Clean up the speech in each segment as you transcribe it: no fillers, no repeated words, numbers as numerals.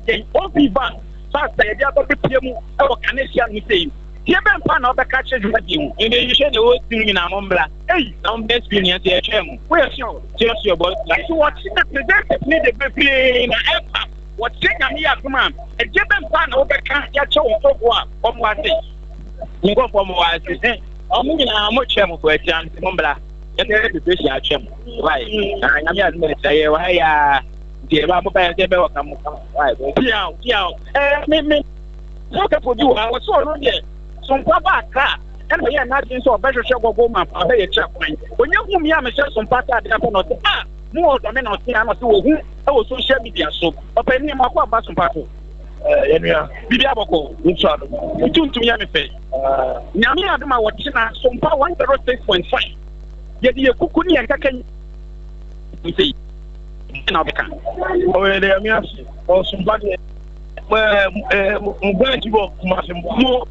Yɛn OP ba fast a yɛde aba bɛpue mu wɔ Kanesia no sei. Deɛ bɛn paa na wobɛka akyerɛ dwumadie ho? Mede nhwɛ deɛ ɛwɔ sukuu nyinaa mo mbra. Ei! Na mo bɛ sukuu nyinaa nso yɛtwɛn mo. Woyɛ sure? Sure sure bɔ. Nanso wɔkyerɛ presenters ne de bebree na ɛba. Wɔkyerɛ Nyame yɛ adom a, ɛdeɛ bɛn paa na wobɛka de akyerɛ wo nkorɔfoɔ a wɔn wɔ ase? Me nkorɔfoɔ mo wɔ ase eh, wɔn nyinaa mo twɛn mo for akyira nti mo mbra. Yɛbɛyɛ preparation atwɛn mo. Why? Na Nyame yɛ adom a akyira yɛwɔ ha yi ara. Nti ɛba mo bɛyɛ sɛ bɛwɔ ka mo ka why. Piaw piaw. Ɛɛ me me sɔkɛfo bi wɔ ha wɔsɛ ɔno deɛ sompa ba akra ɛna ɔyɛ n'adwene sɛ ɔbɛhwehwɛ Google map abɛyɛ kyerɛ kwan. Onye hu mi a mehyɛ sompa ataade apɛ na ɔsɛ ah mo wɔ ɔdɔ me na ɔse ana ɔsɛ wɔhu ɛwɔ social media so. Ɔpɛ ni mo akɔ aba sompa so. Ɛɛ yɛnua. Bibi abɔkɔ. Nsu adom. Ntuntum yɛ me fɛ. Nyame adom a wɔkyena sompa 106.5 yɛde yɛ kuku ne yɛn kaka yi. Na ɔbɛka. Ɔyɛ dɛ ɛmi ase ɔsompa deɛ ɛɛ mo branch bɔ Kumasi mbo. Mo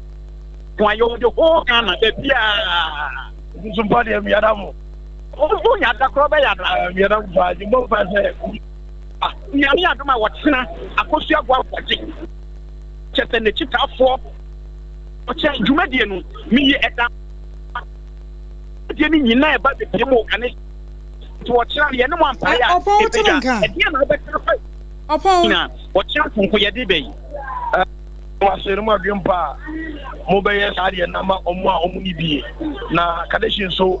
ko ayɛ ɔde whole Ghana baabi a. Nsompa deɛ mi yada mo. O yada korɔ bɛ yada. Mi yada mo paa jimbo mpa sɛ. Nyame adom a wɔtena akosua go akɔgye kyɛ sɛ n'akyitaafoɔ ɔkyɛ dwumadie no meyi ɛda dwumadie no nyinaa ɛba bepie mu ɔkane nti wɔkyerɛ no yɛne mo ampaeɛ a Ɔpɔn wote me ɛbɛdwa nka? ɛdeɛ na wobɛka fa Ɔpɔn. nyinaa wɔkyerɛ sonko yɛde bɛyi. Mo ase no mo adwene pa a mobɛyɛ saa deɛ na ama ɔmo a ɔmo ni bie na kadeshi nso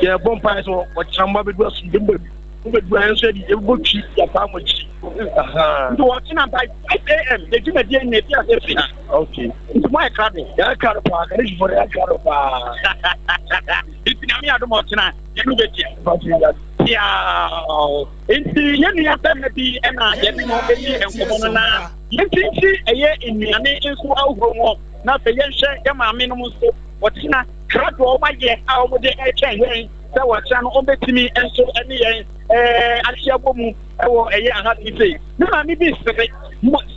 yɛbɔ mpaeɛ sɛ ɔkyena mo abɛdu asomdwe mo bɛdu mo bɛdu a yɛn nso yɛde yɛbɛbɔ twi yɛataa mo akyi. Nti wɔkyena by 5 am yɛ dwumadie nyina ɛfi ase firi ha. Okay. Nti mo ayɛ krado. Yɛayɛ krado paa kadeshifoɔ no yɛayɛ krado paa. Nti Nyame adom ɔkyena yɛne wobɛhyia. Piaw! Nti yɛn nua bɛrima bi na yɛne no ɛdi nkɔmmɔ no na yɛntinti ɛyɛ nnuane nso ahohoro mu na afei yɛnhwɛ yɛn maame nom nso wɔkyena krado a wɔayɛ a wɔde ɛretwɛn yɛn sɛ wɔkyena no wɔbɛtumi nso ɛne yɛn ɛɛ ahyia bɔ mu ɛwɔ ɛyɛ aha bi sei. Me maame bi sere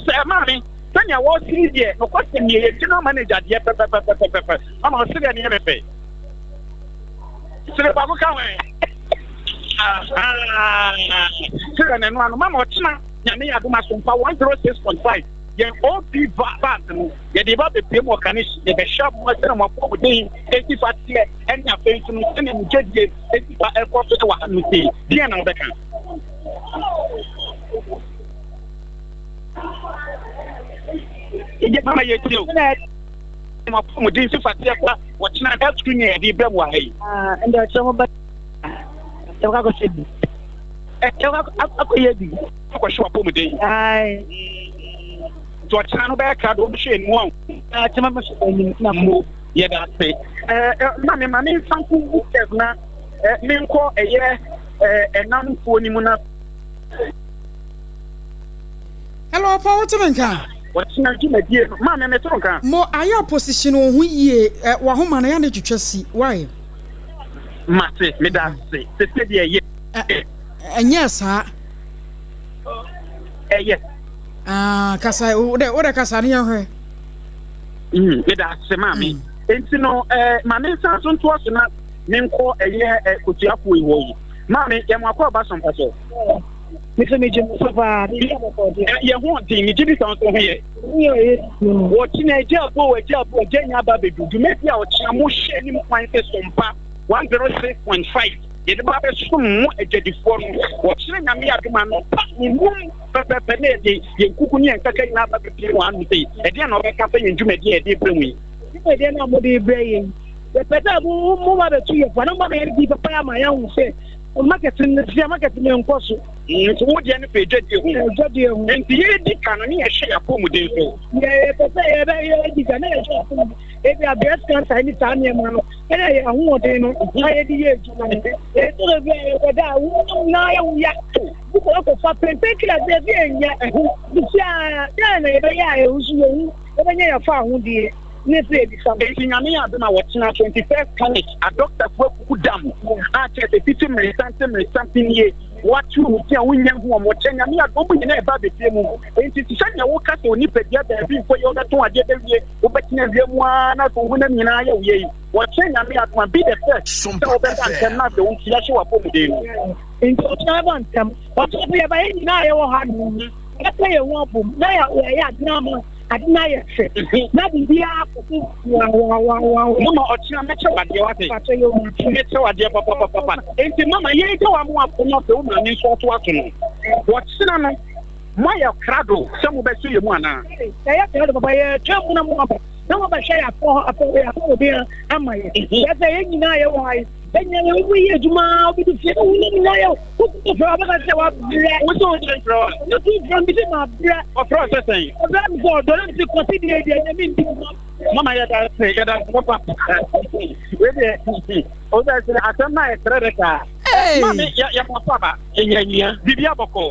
sɛ maame sɛnea wɔsere deɛ nokwasɛm nie yɛ general manager deɛ pɛpɛpɛpɛpɛpɛ ama ɔsere deɛ ne yɛ mepɛ. Sere baako ka ho ɛ. Sere na ɛno ano mama ɔkyena nyame yɛ adom asompa 106.5 yɛn OP bus no yɛde ba bɛpie mu ɔkane yɛbɛhyɛ mo sɛnea mo apɔmuden ɛsi fa teɛ ɛne afei nso no sɛnea mo gyedie ɛsi fa ɛkɔ so ɛwɔ ha no sei deɛ na wobɛka. Mama yɛtie o. Mo apɔmuden si fa teɛ fa wɔkyena health screening a yɛde brɛ mo wɔ ha yi. Ah, ɛnde ɔkyerɛ mo ba yɛbɛkɔ akɔhwɛ bi. Yɛbɛkɔ akɔyɛ bi. Akɔhwɛ w'apɔmuden. Ae. Nti ɔkyena no bɛyɛ krado wobɛhwɛ anim a. Ah, kyema mɛhwɛ anim na mo yɛda ase. Ɛɛ ma me ma me nfa nko gu sɛf na menkɔ ɛyɛ ɛnamfoɔ no mu na. Hello, Ɔpɔn, wote me nka? Ɔkyena dwumadie no, maame mete wo nka. Mo ayɛ opposition wo ho yie ɛ wahoma no ya ne twitwa si why. Mate, meda ase. Sese deɛ ɛyɛ. Ɛ ɛnyɛɛ saa. Ɛyɛ. Ah, kasa wo dɛ wo dɛ kasa ne yɛn hwɛ. Mm, meda ase maame. Mm. Enti no, eh, maame nsan so ntoa so na menkɔ ɛyɛ eh, kotuafoɔ yi hɔ yi. Maame, yɛ mo akɔ aba so mpa so. Mese megye mo so paa. Biribi abɔkɔ deɛ. Yɛ ho ɔden, megye di sɛ nso ho yɛ. Wɔkyena agya abo agya abo agya nya aba abɛdu dwumadi a ɔkyena mo hyɛ anim kwan sɛ Sompa 106.5 yɛde ba abɛsom mo adwadifoɔ no. Wɔkyena Nyame adom anɔpa nnum pɛpɛpɛ na yɛde yɛn kuku ne yɛn nkaka nyinaa aba bɛpie wɔ ano sei. Ɛdeɛn na wɔbɛka sɛ yɛn dwumadi a yɛde rebrɛ mo yi? Dwumadie no a mode rebrɛ yɛn yi, yɛpɛ sɛ mo ba bɛtu yɛn fo anaa mo ba bɛyɛ biribi papa ama yɛahu sɛ Market no sia market no nkɔ so. Nti wo deɛ no fɛ dwadie ho. Dwadie ho. Nti yɛdi ka no ne yɛhwɛ yɛn apɔmuden so. Yɛ yɛpɛ sɛ yɛbɛ yɛdi ka ne yɛhwɛ apɔmuden. Ebi a breast cancer ne saa nneɛma no ɛna yɛ ahoɔden no na yɛde yɛ adwuma no. Ɛtɔ da bi a yɛkɔda a wo nyinaa yɛ wo ya. Wokɔ akɔfa pain painkiller bi ebi ɛnyɛ. Sisi a dɛn na yɛbɛyɛ a yɛn nso yɛhu yɛbɛnya yɛn fa ahodie. Ne sɛ yɛbisa no. Enti Nyame yɛ adom a wɔkyena 21st Carnage adɔktafoɔ akuku dam a kyerɛ sɛ fiti mmeresante mmeresante nie wɔatew wo ti a wonnya hu wɔn wɔkyɛ Nyame adom wɔn nyinaa ɛba abɛpie mu. Enti te sɛ nea woka sɛ onipadua baabi mpo yɛ wobɛtɔn adeɛ bɛwie wobɛtena awia mu ara na afei wo honam nyinaa yɛ wo yɛ yi wɔkyɛ Nyame adom a be the first sɛ wobɛba ntɛm na afei wo nso yɛahwɛ w'apɔmuden no. Enti wɔkyena bɛba ntɛm. Wɔkyena nso yɛba yɛn nyinaa a yɛwɔ ha no. Yɛaka yɛn ho abom na yɛayɛ ade no ama ade no ayɛ fɛ na biribiara akɔ so wawawawa. Mama ɔkyena mɛkyɛ wo adeɛ wate. Pakyɛ yɛ wɔn akyi. Mɛkyɛ wo adeɛ papapapa. Enti mama yɛn gya wa mo akɔ no afei wo maame nso ato ato no. Wɔkyena no moayɛ krado sɛ mobɛhyɛ yɛ mu anaa? Yɛyɛ krado papa yɛtwa mu na mo aba na mo abɛhwɛ yɛ afɔ afɔ yɛ afɔmɔden ama yɛ. Yɛsɛ yɛn nyinaa yɛ wɔ ha yi. Yɛn nyinaa yɛ yɛ adwuma obi di fie na wɔn nyinaa yɛ wokutu fɛ ɔbɛka sɛ wabrɛ. Wo sɛ wokyerɛ mfrɛ wa? Wotu mfrɛ mi sɛ mabrɛ. Ɔfrɛ wo sɛ sɛn? Ɔfrɛ mi sɛ ɔdɔ na mi sɛ kɔsi deɛ deɛ nyɛ mi ndi mu. Mama yɛda ase yɛda ase papa. Wei deɛ o sɛ sɛ asɛm no a yɛkyerɛ de kaa. Maame yɛ yɛ papa ba. Yɛ nua. Biribi abɔkɔ.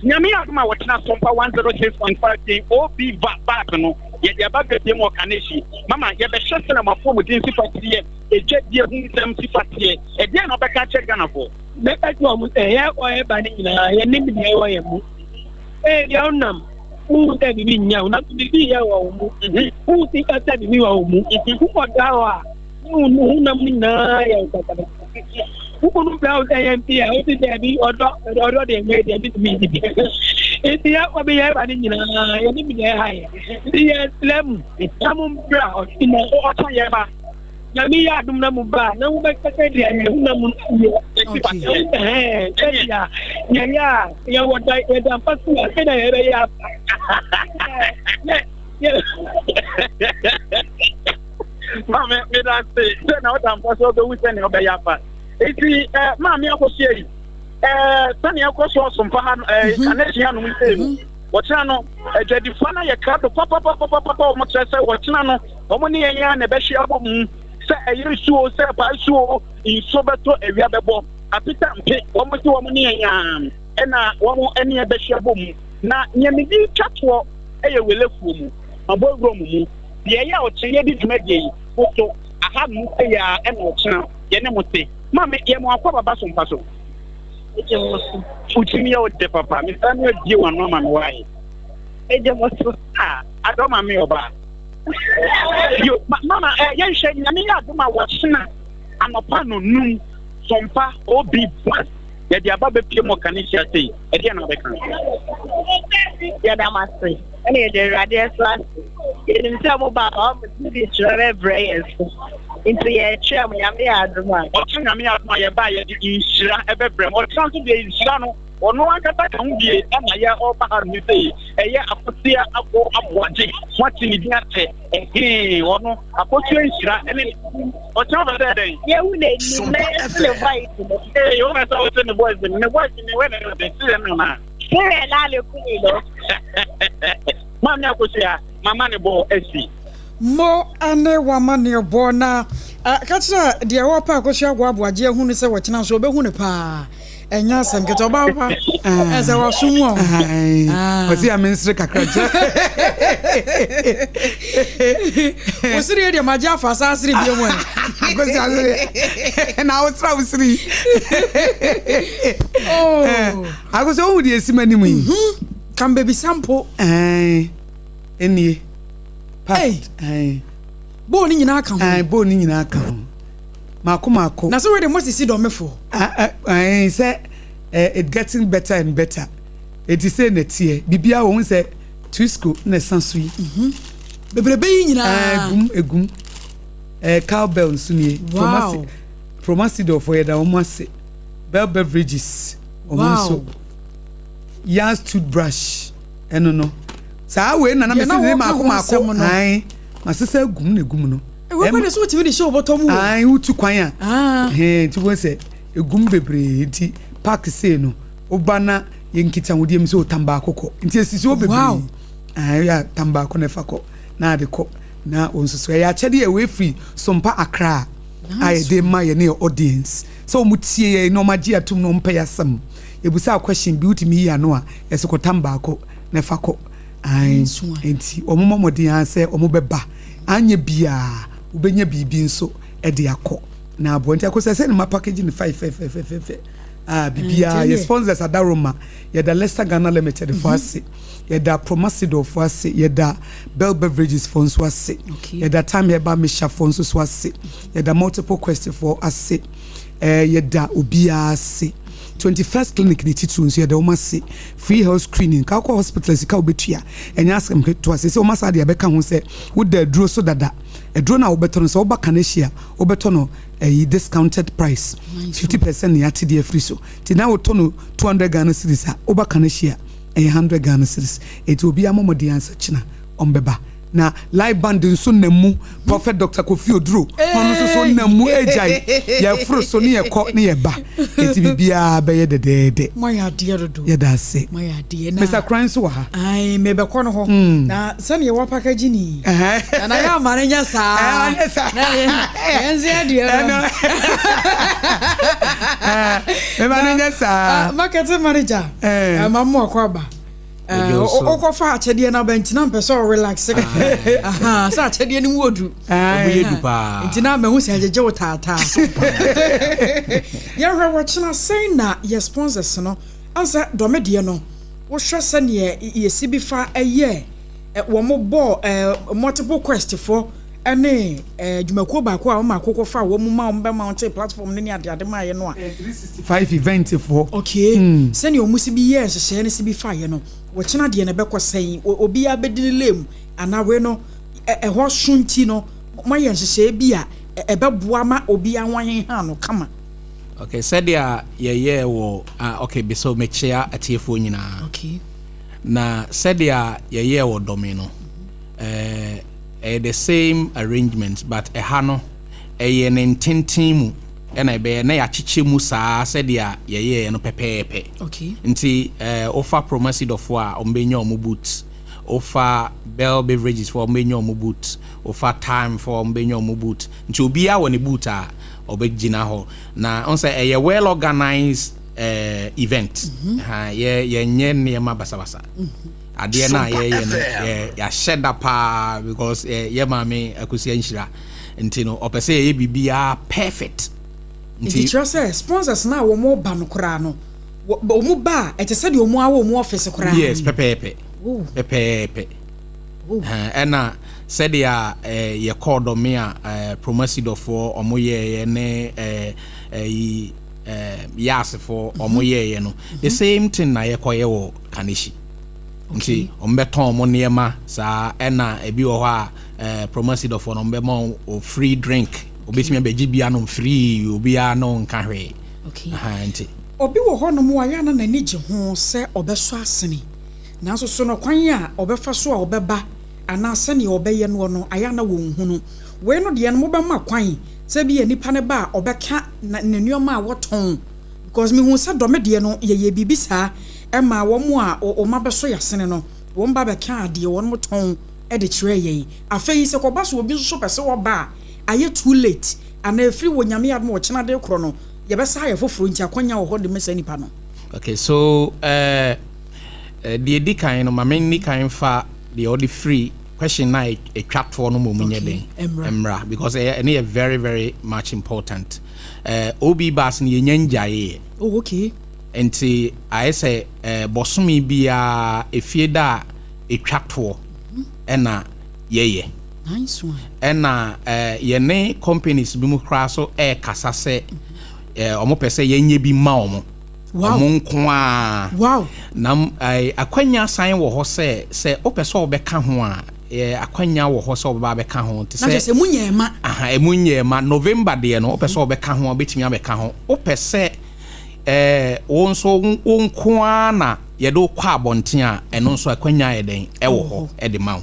Nyame yɛ adom a wɔtena Sompa 106.5 din OB va back no yɛde aba bɛbie mu wɔ Kaneshie. Mama yɛbɛhyɛ sɛnea mo apɔmuden si fa teɛ, edwadie ho nsɛm si fa teɛ. Ɛdeɛn na wobɛka akyerɛ Ghanafoɔ? Mɛka kyerɛ wɔn sɛ yɛkɔ yɛba no nyinaa yɛnim deɛ ɛwɔ yɛn mu. Ebia wonam wohu sɛ biribi nyɛ wo nanso biribi yɛ wɔ wo mu. Wohu sika sɛ biribi wɔ wo mu. Wokɔda hɔ a ne wo honam no nyinaa yɛ wo sakasaka. Wo kunu frɛ wo sɛ yɛn pii a wosi daabi ɔdɔ ɔdɔ deɛ nyɛ deɛ bitumi nti bi. Nti yɛkɔ bi yɛba no nyinaa yɛnim deɛ ɛha yɛ. Nti yɛsrɛ mu na mo mbra ɔkyena. Ɔkyena yɛba. Nyame yɛ adom na mo ba a na mo bɛka sɛdeɛ yɛn honam no yɛ. Ɛhɛn sɛdeɛ yɛyɛ a yɛwɔ da yɛda mpa so a sɛdeɛ yɛbɛyɛ afa. Maame meda ase sɛ na woda mpa so wobɛhu sɛnea wobɛyɛ afa. Enti eh, maame akɔhyia yi eh, sɛnea ɛkɔ so ɔsompa ha no eh, mhm. kanehye hanom sei no mhm. wɔkyena no adwadifoɔ no ayɛ krado papapapapapa wɔn kyerɛ sɛ wɔkyena no Wɔn ne yɛn ara na ɛbɛhwe abɔ mu, sɛ ɛyɛ nsuo, sɛ ɛpae suo, nsuo bɛtɔ, awia bɛbɔ, apita mpe, wɔn se wɔn ne yɛn ara na wɔn ne yɛn bɛhwe abɔ mu. Na nea mede retwa toɔ yɛ welefuo mu, mabɔ awura mo mu. Deɛ ɛyɛ a ɔkyena yɛdi dwumadie yi, wo so, aha nom sei ara na ɔkyena yɛne mo te. Maame, yɛ mo akwaaba ba so mpa so. Megye mo so. Wo tirim yɛ wo dɛ papa. Mesrɛ no abie w'ano ama me wae. Megye mo so. Ah, adɔ maame ɔbaa. Yo, ma, mama, eh, yɛnhwɛ nyame yɛ adom a wɔkyena anɔpa no num sɔmpa obi bus yɛde aba bɛpie mu ɔka ne hyia sei ɛdeɛ na wobɛka? Yɛda mo ase ɛna yɛde Awurade ɛso ase. Yɛnim sɛ mo ba a ɔmo ti kyerɛ bɛbrɛ yɛn so nti yɛkyerɛ mo nyame yɛ adom a. Ɔkyena nyame yɛ adom a yɛba a yɛde nhyira ɛbɛbrɛ mo. Ɔkyena nso deɛ nhyira no Ɔno ankasa ka ho bie ɛna yɛ ɔba ha nom sei ɛyɛ akosua ako aboagye moate ne din akyɛ ɛhee ɔno akosua nhyira ɛne ɔkyerɛ wopɛ sɛ dɛn. Yɛhu n'anim na yɛte ne voice no. Ee wopɛ sɛ wote ne voice no ne voice no wɛ na ɛyɛ ɔdɛ sirɛ no anaa. Sirɛ na ne kumi no. Maame akosua mama ne bɔ asi. Mo ne w'amanneɛbɔ na ka kyerɛ deɛ ɔrepɛ akosua ako aboagye ahu no sɛ ɔkyena nso ɔbɛhu no paa. Ɛnyɛ asɛm ketewa ɔbaa pa ɛsɛ waso mu ɔ. Ɔsi ya mensere kakra kyerɛ. Wosere yɛ deɛ magye afa saa asere bio mu ɛ. Akosi asere na awosra wosere. Akosi ohun deɛ esi m'anim yi. Kan bebisa mpo. Ɛnie. Pact. Bowl ne nyinaa ka ho. Bowl ne nyinaa ka ho. Mako mako. Na sɛ wei de mo sisi dɔme fo. Ae sɛ it getting better and better. Eti sei na ɛteɛ. Biribiara wɔ ho sɛ Twisco na ɛsa so yi. Bebrebe yi nyinaa. Egum egum. Cowbell nso nie. Wow. Promasidor fo yɛda wɔn ase. Bell Beverages wɔn nso. Yas toothbrush ɛno no. Saa wei na na mesi ne mako mako. Ae masesa egum na egum no. Ɛwɔ kwan so wotumi de hyɛ ɔbɔtɔ mu o. Ae wotu kwan a. Ɛhɛn nti wɔn sɛ egum bebree nti park sei no woba na yɛ nkitahodie mu sɛ otam baako kɔ nti esisi hɔ bebree. Ae yɛ tam baako na ɛfa kɔ na ade kɔ na wɔn nso so ɛyɛ akyɛde a ɛwɔ efiri Sompa Accra a yɛde ma yɛ ne yɛ audience sɛ wɔn tie yɛ na wɔn agye atum na wɔn pɛ yɛ asɛm yɛbusa question bi wotumi yi ano a yɛsɛ kɔ tam baako na ɛfa kɔ. Ae nti wɔn mmɔ mmɔden ara sɛ wɔn bɛba. Anyɛ biaa wobɛnya biribi nso de akɔ na aboa nti akosɛ sɛ ne ma package no fɛfɛfɛfɛfɛ a biribiaa yɛ sponsors adaroma yɛda Leicester Ghana Limited fo ase yɛda Promasidor fo ase yɛda Bell Beverages fo nso ase yɛda Time Herbal Mixture fo nso so ase yɛda Multiple Quest fo ase eh, yɛda obiaa ase. 21st Clinic ne titiriw nso yɛda wɔn ase. Free health screening, ka wokɔ hospital a sika a wobɛtua ɛnyɛ asɛm ketewa. Seesei wɔn asan de abɛka ho sɛ woda aduro so dada. Aduro no a wobɛtɔ no sɛ woba Kaneshie a wobɛtɔ no ɛyi discounted price, 50% na yɛate de afiri so. Nti na wotɔ no 200 Ghana cedis a woba Kaneshie a ɛyɛ 100 Ghana cedis. Enti obiara mmɔ mmɔden ansa kyena ɔmbɛba. Na live band nso nam mu, Prophet Doctor Kofi Oduro ɔno nso so nam mu agyae yɛforo so ne yɛkɔ ne yɛba, enti biribiara bɛyɛ dɛdɛɛdɛ. Moayɛ adeɛ dodo. Yɛda ase. Moayɛ adeɛ na. Mr. Kran nso wɔ ha. Ae, mebɛkɔ no hɔ. Mm. Na sɛdeɛ wɔapakagye ni. Na na yɛ ama no nyɛ saa. Ɛnyɛ saa. Na yɛn nso yɛ deɛ no. Mema no nyɛ saa. Marketing manager. Ma mo akɔ aba. Wokɔfa akyɛdeɛ no aba nti na mpɛ sɛ ɔrelaxe kakra sɛ akyɛdeɛ no mu ɔdu nti na mahu sɛ agyegye wo taataa. Yɛhwɛ wɔkyena sɛn na yɛ sponsors no ansɛ dɔme deɛ no wohwɛ sɛneɛ yɛsi bi fa ɛyɛ wɔn bɔɔ multiple quest foɔ ne dwumakuo baako a wɔn akokɔ fa wɔn mu ma wɔn bɛ mount platform no ne adeade maa yɛ no a. 365 event foɔ. Okay, mm. Sɛnea wɔn si bi yɛ nhyehyɛeɛ no si bi fa yɛ no, wɔkyena deɛ no ɛbɛkɔ sɛn, obiara bɛdi ne lane anaa wei no ɛhɔ so nti no moayɛ nhyehyɛeɛ bi a ɛbɛboa ma obiara ho ahenha no kama. Okay, sɛdeɛ yɛyɛɛ wɔ ah, okay, so mekyea atiefoɔ nyinaa. Okay. Na sɛdeɛ yɛyɛɛ wɔ dɔme no, eh, Ɛyɛ the same arrangement but ɛha no ɛyɛ ne ntenten mu ɛna ɛbɛyɛ na yɛakyekyɛ mu saa sɛdeɛ yɛyɛɛ no pɛpɛɛpɛ. Okay. Nti eh, wofa Promasidɔfoɔ a wɔbɛnya wɔn boot, wofa Bell Beverages foɔ a wɔbɛnya wɔn boot, wofa Time foɔ a wɔbɛnya wɔn boot. Nti obiara wɔ ne boot a ɔbɛgyina hɔ. Na wohu sɛ ɛyɛ well organized eh, event. Mm -hmm. Ha, yɛ, yɛnyɛ nneɛma basabasa. Mm -hmm. Adeɛ no a yɛyɛ no yɛahyɛ da paa because yɛ maame Akosua Nhyira nti no ɔpɛ sɛ yɛyɛ biribiara perfect. Nti kyerɛ sɛ sponsors no a wɔn ba no koraa no wɔn ba a ɛte sɛ deɛ wɔn awɔ wɔn office koraa. Yes, pɛpɛɛpɛ. Pɛpɛɛpɛ. Ɛna sɛdeɛ yɛkɔɔ dɔme a Promasidɔfoɔ wɔn yɛɛyɛ ne ɛyi Yaasefoɔ wɔn yɛɛyɛ no the same thing na yɛkɔyɛ wɔ Kaneshie. Nti wɔn bɛtɔn wɔn nneɛma saa ɛna ebi wɔ hɔ a ɛɛ promasidɔfoɔ no wɔn bɛma wɔn free drink obetumi abɛgye bi anom free obiara no nka hwee. Okay. Nti. Obi wɔ hɔnom a yɛ a na n'ani gye ho sɛ ɔbɛsɔ asene nanso so no kwan a ɔbɛfa so a ɔbɛba anaa sɛnea ɔbɛyɛ noɔ no ayɛ a na wɔnhunu. Wei no deɛ no mobɛma kwan sɛ ebia nipa no ba a ɔbɛka ne nneɛma a wɔtɔn Because me hu sɛ dɔme deɛ no yɛyɛ biribi saa ɛma wɔn a wɔn abɛsɔ yasene no wɔn ba bɛkaa deɛ wɔn tɔn de kyerɛɛ yɛn. Afei sɛ kɔba sɛ obi nso so pɛ sɛ ɔba a ayɛ too late anaa ɛfiri wɔ Nyame adom a ɔkyena de korɔ no yɛbɛsa ayɛ foforɔ nti akwanya wɔ hɔ de ma saa nipa no. Okay so eh, deɛ ɛdi kan no ma me nni kan mfa deɛ ɔde firi question no a ɛtwa toɔ no mmom nyɛ den mmra because ɛno yɛ very very much important. Eh, OB bus no yɛnya ngyaeeɛ. Oh, okay. Nti ayɛ sɛ eh, bɔsome biara efie da a ɛtwa toɔ ɛna yɛyɛ. Nice one. Ɛna eh, yɛne companies bi mu koraa so ɛrekasa sɛ eh, wɔn pɛ sɛ yɛnyɛ bi ma wɔn. Wow. Wɔn nko ara. Wow. Na eh, akwanya san wɔ hɔ sɛ sɛ wopɛ sɛ wobɛka ho a eh, akwanya wɔ hɔ sɛ wobɛba abɛka ho te Na kyerɛ sɛ sɛ emu nyɛ ɛma. aha emu nyɛ ma November deɛ no wopɛ sɛ wobɛka ho a wobɛtumi abɛka ho wopɛ sɛ eh, wo nso wo nko ara na yɛde wo kɔ abɔnten a ɛno nso akwanya yɛ dɛn ɛwɔ hɔ ɛde ma wo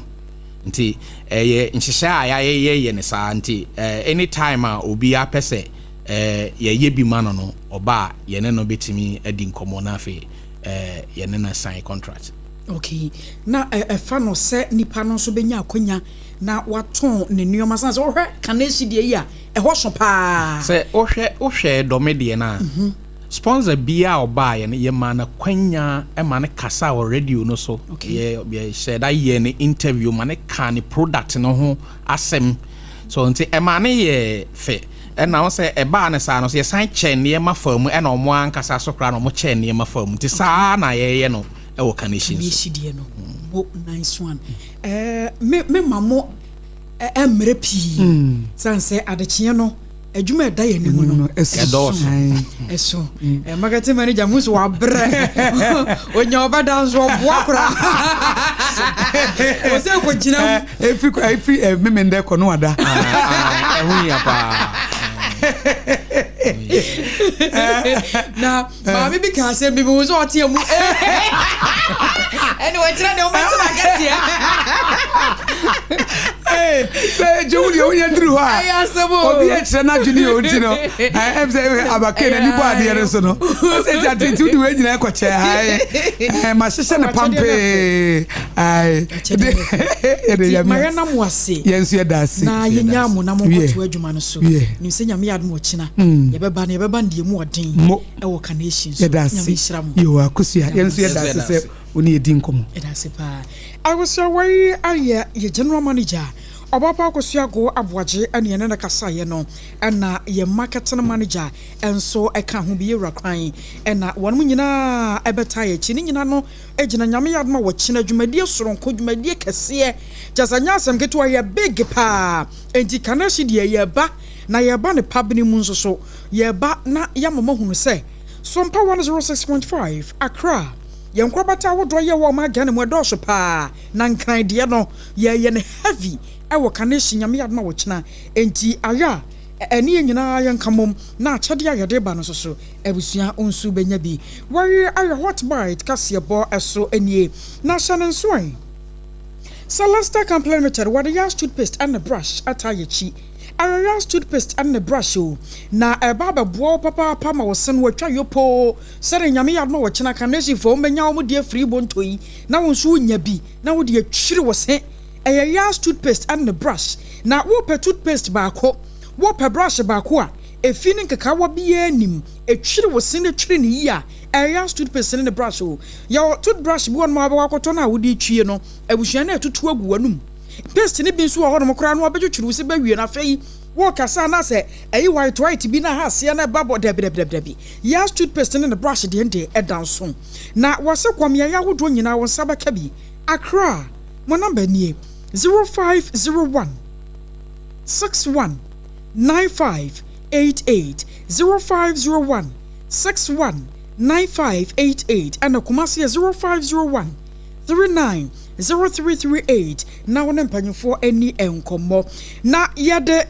nti ɛyɛ nhyehyɛ a yɛayɛyɛ yɛ ne saa nti eh, anytime a obiara pɛ sɛ eh, yɛyɛ bi ma no no ɔba a yɛne no bɛtumi adi nkɔmmɔ na afei eh, yɛne no sign contract. Okay. Na ɛfa no sɛ nipa no nso bɛnya akwanya na watɔn ne nneɛma san sɛ wohwɛ Kaneshie deɛ yi a ɛhɔ so paa. Sɛ wohwɛ wohwɛ Dɔme deɛ no a, mhm. sponsor biara a ɔbaeɛ no yɛmaa no akwanya ma no kasa wɔ radio no so. Okay. Yɛhyɛ da yɛ ne interview ma no kaa ne product no ho asɛm. So nti ɛmaa no yɛ fɛ. Ɛna wo sɛ ɛbaa no saa no so yɛsan kyɛ nneɛma faa mu ɛna ɔmo ankasa so koraa na ɔmo kyɛ nneɛma faa mu nti saa na yɛyɛ no ɛwɔ Kaneshie nso. Kaneshie deɛ no mo nice one. Ɛɛ me me ma mo mmerɛ pii mm. San sɛ adekyeɛ no. Adwuma ɛda yɛn anim no ɛso ɛso mm. Marketing manager mu nso wabrɛ onya ɔbɛda nso ɔboa koraa ɔsɛ kɔgyina mu efi efi memendɛ kɔ no wada ah, ah, ɛho hia paa na maame bi ka asɛm bi mehu sɛ ɔteɛ mu ɛne wɔkyerɛ deɛ wobɛtena kɛseɛ sɛ gye wo deɛ wonya duru hɔ a obi akyerɛ no adwene yɛ ɔnti no ɛm sɛ abake n'ani bɔ adeɛ no so no ɔsɛ nti ate nti wode wei nyina ɛkɔkyɛ ae mahyehyɛ no pampee ae yɛde nyame nam ase yɛn nso yɛda ase na yɛnya mo na monkɔto adwuma no so nim sɛ nyame yɛ adom ɔkyena yɛbɛba no yɛbɛba no deɛ mu ɔden ɛwɔ carnation so yɛda ase yo akosua yɛn nso yɛda ase sɛ wo ne yɛdi nkɔmmɔ yɛda ase paa akosua wei ayɛ yɛ general manager ɔbapa akosua go aboagye ɛne ɛne no kasaeɛ no ɛna yɛ marketing manager ɛnso ɛka ho bi yɛwura kwan ɛna wɔn nyinaa ɛbɛta yɛ akyi ne nyinaa no gyina Nyame yɛ adom a wɔkyena dwumadie soronko, dwumadie kɛseɛ, kyerɛ sɛ nyɛ asɛm ketewa, yɛ big paa, enti Kanahyi deɛ yɛba na yɛba ne pabene mu nso so, yɛba na yɛama moahunu sɛ Sompa 106.5 Accra, yɛn nkorabata ahodoɔ yɛ wɔ ɔman Ghana mu ɛdɔɔso paa, na Nkran deɛ no yɛyɛ no heavy ɛwɔ Kanahyi Nyame yɛ adom a wɔkyena, enti ayɛ a ɛne yɛn nyinaa yɛnka mmom na akyɛdeɛ a yɛde ba no nso so Abusua nso bɛnya bi. Wɔre ayɛ Hot Bite kaseɛbɔ so nie. Na hyɛ no nso ɛ sɛ Lester Company Limited wɔde Yas toothpaste ne brush taa yɛakyi. Ɛyɛ Yas toothpaste ne brush o, na ɛreba abɛboa wo papaapa ma wo se no atwa yopoo sɛdeɛ Nyame yɛ adom a wɔkyena Carnationfoɔ wɔbɛnya wɔn deɛ free bonto yi na wo nso wonya bi na wode atwiri wo se. Ɛyɛ Yas toothpaste ne brush. Na wopɛ toothpaste baako, wopɛ brush baako a, Efi ne nkekaawa biara nnim. Etwiri wo se na etwiri no yie a, ɛyɛ as toothpaste ne ne brush o. Yɛwɔ toothbrush bi wɔ hɔnom a wobɛkɔ akɔtɔ no a wode retwie no, abusua no atutu agu w'anum. Paste no bi nso wɔ hɔnom koraa no wɔbɛtwitwiri wo se bɛwie no afei worekasa a na sɛ ɛyi white white bi na aha aseɛ na ɛba bɔ dabi dabi dabi dabi. Yas toothpaste ne ne brush deɛ deɛ ɛda nso. Na wɔse kɔ mmeaeɛ ahodoɔ nyinaa wo nsa bɛka bi. Accra, mo number nie, 0501 61 9588, 0501 61 9588 ɛna Kumasi yɛ 0501 39 0338 na wo ne mpanyinfoɔ ani nkɔmmɔ. Na yɛde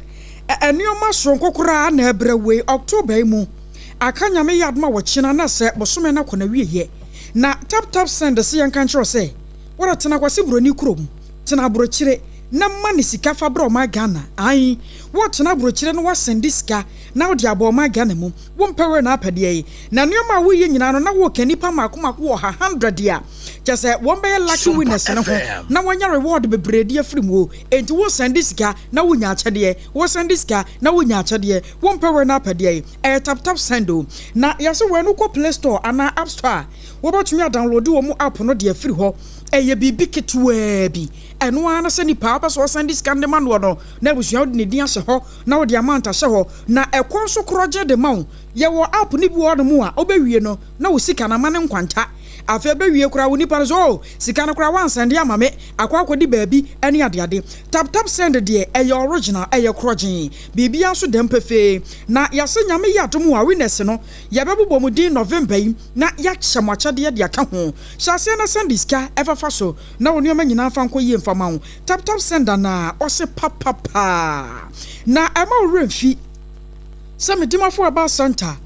nneɛma soronko koraa na ɛbrɛ wei October yi mu aka Nyame yɛ adom a wɔkyena na sɛ bosome no akɔ n'awieɛ na tap tap send se yɛnka nkyerɛ wo sɛ wode tena Kwasi Buroni kurom tena abrokyire na ma no sika fa brɛ ɔman Ghana ae wo tena abrokyire na wa sɛnde sika na wode aba ɔman Ghana mu wo mpɛ wei na apɛ deɛ yi na nneɛma a wo yɛ nyinaa no na wo ka nipa mako mako wɔ ha hundred a kyɛ sɛ wɔn bɛyɛ lucky winners no ho na wanya reward bebree de afiri mu o enti wo sɛnde sika na wo nya akyɛdeɛ wo sɛnde sika na wo nya akyɛdeɛ wo mpɛ wei na apɛ deɛ yi ɛyɛ tap tap send o na yɛse wei no kɔ play store anaa app store a wobɛtumi a download wɔn app no de afiri hɔ ɛyɛ biribi ketewaa bi. Ɛno ara ne sɛ nipa a wopɛ sɛ ɔsan de sika no de ma noɔ no, na abusua wode ne din ahyɛ hɔ na wode amount ahyɛ hɔ, na ɛkɔ nso korɔgye de ma wo. Yɛwɔ app no bi wɔ hɔnom a, wobɛwie no na wo sika no ama no nkwanta. Afei ɛbɛwie koraa wo nipa no sɛ oh, sika no koraa woansɛnde ama me, akɔ akɔdi baabi ne adeade. Tap tap send deɛ, ɛyɛ original, ɛyɛ korɔgyee. Biribiara nso dam pefee. Na yɛase Nyame yɛ adom a, winners no, yɛbɛbobɔ mo din November yi na yɛakyɛ mo akyɛdeɛ de aka ho. Hyɛ aseɛ na sɛnde sika ɛfafa so na wo nneɛma nyinaa mfa nkɔ yie mfa ma wo. Tap tap send anaa? Ɔse papapaa. Na ɛma wo werɛ mfi sɛ Medimafo Herbal Centre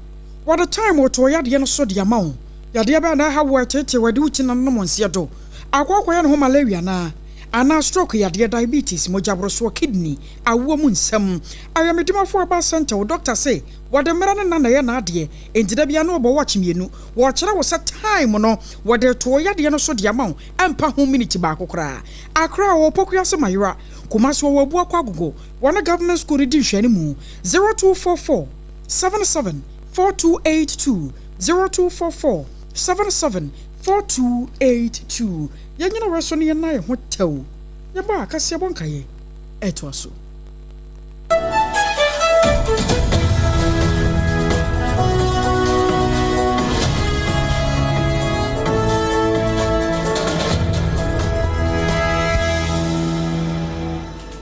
wɔde time reto yadeɛ no so de ama wo. Yadeɛ bɛn na ɛha wo a ɛteetee wo, ɛde wo ti nananom nseɛ do, akɔ akɔyɛ ne ho malaria anaa? Anaa stroke yadeɛ, diabetes, mogyaborosoɔ, kidney, awoɔ mu nsɛm. Ayɛ Medimafo Herbal Centre wo doctor se wɔde mmara ne nna na ɛyɛ n'adeɛ, enti da biara na ɔbɔ watch mmienu. Wɔrekyerɛ wo sɛ time no wɔde reto wo yadeɛ no so de ama wo ɛmpa ho minute baako koraa. Accra wɔwɔ Pokuase Mayera, Kumasi wɔwɔ Abuakwa Agogo, wɔne Government School no di nhwɛanimu. 0244 77 4282, 0244 77 4282. Yɛnyina wei so na yɛnna yɛn ho tɛw. Yɛba a, kaseɛbɔ nkaeɛ ɛtoa so.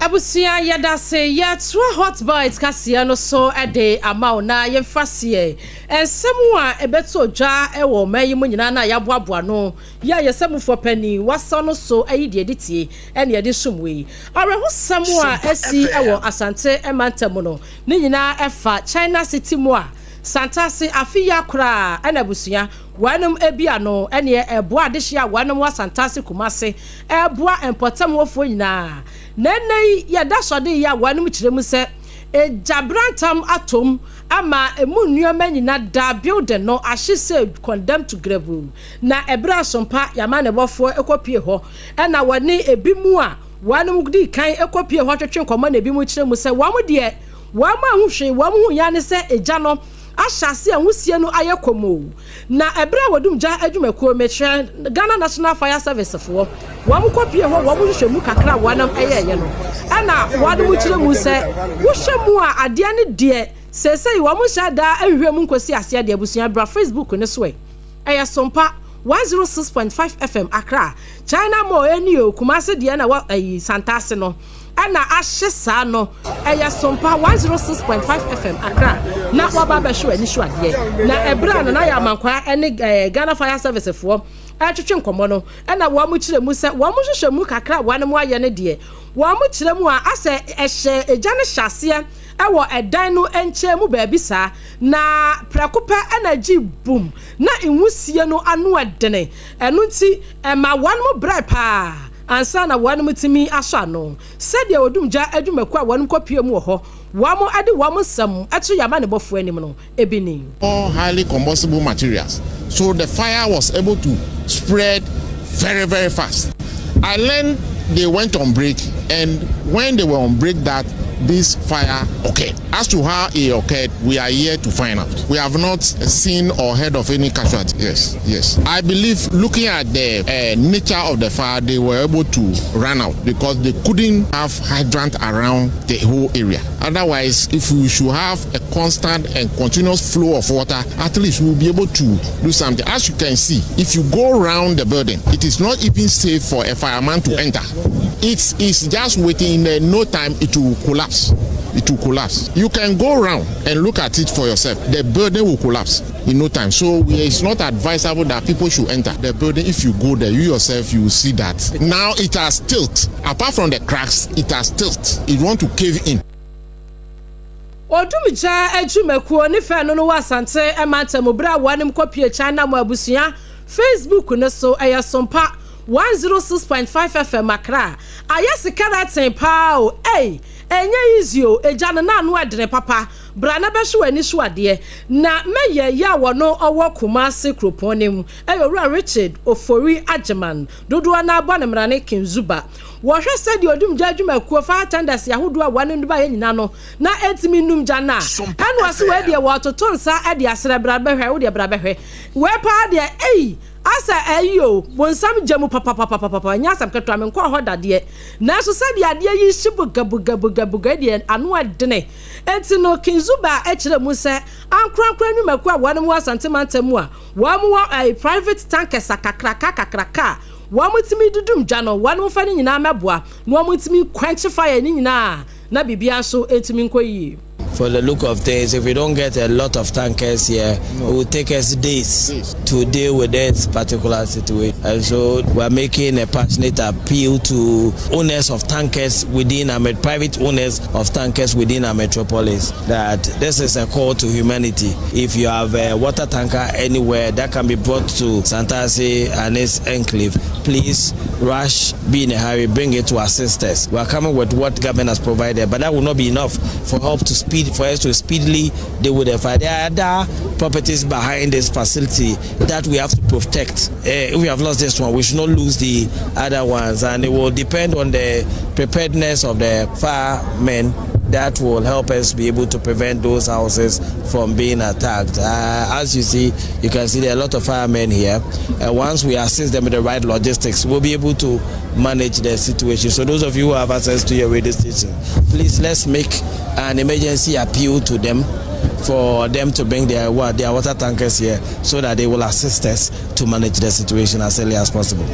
Abusua yɛdase yɛtoa hot bite kaseɛ no so de ama wo na yɛmfa seɛ nsɛm a ɛbɛtɔ dwa wɔ ɔman yi mu nyinaa na yɛaboaboa ano yi a yɛsɛmufoɔ panin wasa no so ayi deɛ ɛde tie ɛne ɛde som wei awerɛhosɛm a asi wɔ Asante mantam mu no ne nyinaa ɛfa China City mu a Santase afe yi akora ɛna abusua wɔnom bi ano ɛneɛ ɛboa adehyeɛ a wɔnom wɔ Asantase Kumase ɛboa mpɔtam hɔfoɔ nyinaa Na ɛnnɛ yi yɛda sɔde yi a wɔanom kyerɛ mu sɛ egya brantam atom ama emu nnoɔma nyina da building no ahye sɛ condemn to grave. Na ɛberɛ a Sompa Yamanebɔfoɔ kɔpue hɔ na wɔne ebi mu a wɔanom dii kan kɔpue hɔ twetwe nkɔmmɔ na ebi mu kyerɛ mu sɛ wɔn deɛ wɔn anhu hwee, wɔn huiɛ ara ne sɛ egya no ahyɛ ase a nwusie no ayɛ komoo. Na ɛberɛ a wɔdum gya adwumakuo, mekyerɛ Ghana National Fire Service foɔ, wɔn kɔ pie hɔ, wɔn nhwehwɛmu kakra a wɔnom yɛɛyɛ no, ɛna wɔnom kyerɛ mu sɛ, wohwɛ mu a adeɛ no deɛ seesei wɔn nhyɛ da nhwehwɛ mu nkɔsi aseɛ deɛ, abusua bra Facebook no so ɛ, ɛyɛ Sompa 106.5 FM Accra, China Mall ɛni o, Kumasi deɛ na wɔ ɛyi Santase no. Ɛna ahye saa no ɛyɛ Sompa 106.5 FM Accra na waba abɛhwɛ w'ani so adeɛ. Na ɛberɛ a Nana Yaw Amankwaa ɛne ɛɛ Ghana Fire Service foɔ ɛretwetwe nkɔmmɔ no ɛna wɔn kyerɛ mu sɛ wɔn nhwehwɛmu kakra a wɔn ayɛ no deɛ wɔn kyerɛ mu a asɛ ɛhyɛ egya no hyɛ aseɛ ɛwɔ ɛdan no nkyɛn mu baabi saa na prɛko pɛ ɛna gyee bum na nwusie no ano ɛdene ɛno nti ɛma wɔn brɛ paa. Ansa na wɔnom tumi asɔ ano, sɛdeɛ odumgya adwumakuo a wɔnom kɔpue mu wɔ hɔ, wɔn de wɔn nsɛm to yɛn amanebɔfoɔ anim no, ebi ni. All highly combustible materials so the fire was able to spread very very fast. I learned they went on break and when they were on break that this fire occurred. As to how it occurred, we are here to find out. We have not seen or heard of any casualty. Yes, yes. I believe looking at the uh, nature of the fire, they were able to run out because they couldn't have hydrant around the whole area. Otherwise, if we should have a constant and continuous flow of water, at least we'll be able to do something. As you can see, if you go round the building, it is not even safe for a fireman to enter. It's, it's just waiting in no time it will collapse. It will collapse. You can go round and look at it for yourself. The building will collapse in no time. So we, it's not advisable that people should enter the building. If you go there, you yourself, you will see that. Now it has tilt. Apart from the cracks, it has tilt. It want to cave in. Odumgya adwumakuo ne fɛ no no wɔ Asante mantam mu berɛ a wɔnom kɔpue China mu abusua Facebook no so ɛyɛ Sompa 106.5 FM Accra ayɛ sikarɛten paa o ei ɛnyɛ easy o egya no na ano ɛdene papa bra na bɛhwe w'ani so adeɛ na mɛyɛ yɛ a wɔno ɔwɔ Kumasi kuropɔn no mu ɛyɛ Owura Richard Ofori Agyeman dodoɔ no ara bɔ no mmarane King Zuba Wɔhwɛ sɛdeɛ odumgya adwumakuo, fire tenders, ahodoɔ a wɔn de baeɛ nyina no na ɛntumi nnum gya no a, ɛna ɔse wei deɛ wɔretoto nsa de asrɛ bra bɛhwɛ, wo deɛ bra bɛhwɛ. Wei paa deɛ ei, asɛ ayi o, bonsam gya mu papapapapapa, ɛnyɛ asɛm ketewa, menkɔɔ hɔ da deɛ, nanso sɛdeɛ adeɛ yi hye bugabugabugabuga yi deɛ ano ɛdene. Enti no King Zuba kyerɛ mu sɛ ankorankoro nnwumakuo a wɔn wɔ Asante mantam mu a wɔn wɔ private tankers akakraka akakraka a Wɔn tumi dudum gya no, wɔn mfa ne nyinaa mmɛboa na wɔn ntumi quench fire ne nyinaa na biribiara nso ntumi nkɔ yie. For the look of things, if we don't get a lot of tankers here, it will take us days to deal with this particular situation. And so we are making a passionate appeal to owners of tankers within our private owners of tankers within our metropolis that this is a call to humanity. If you have a water tanker anywhere that can be brought to Santasi and its enclave, please rush, be in a hurry, bring it to assist us. We are coming with what government has provided, but that will not be enough for help to speed for us to speedily deal with the fire. There are other properties behind this facility that we have to protect. Uh, if we have lost this one, we should not lose the other ones, and it will depend on the preparedness of the firemen that will help us be able to prevent those houses from being attacked. Uh, as you see, you can see there are a lot of firemen here. Uh, once we assist them with the right logistics, we'll be able to manage the situation. So those of you who have access to your radio station, please let's make an emergency appeal to them for them to bring their, their water tankers here so that they will assist us to manage the situation as early as possible.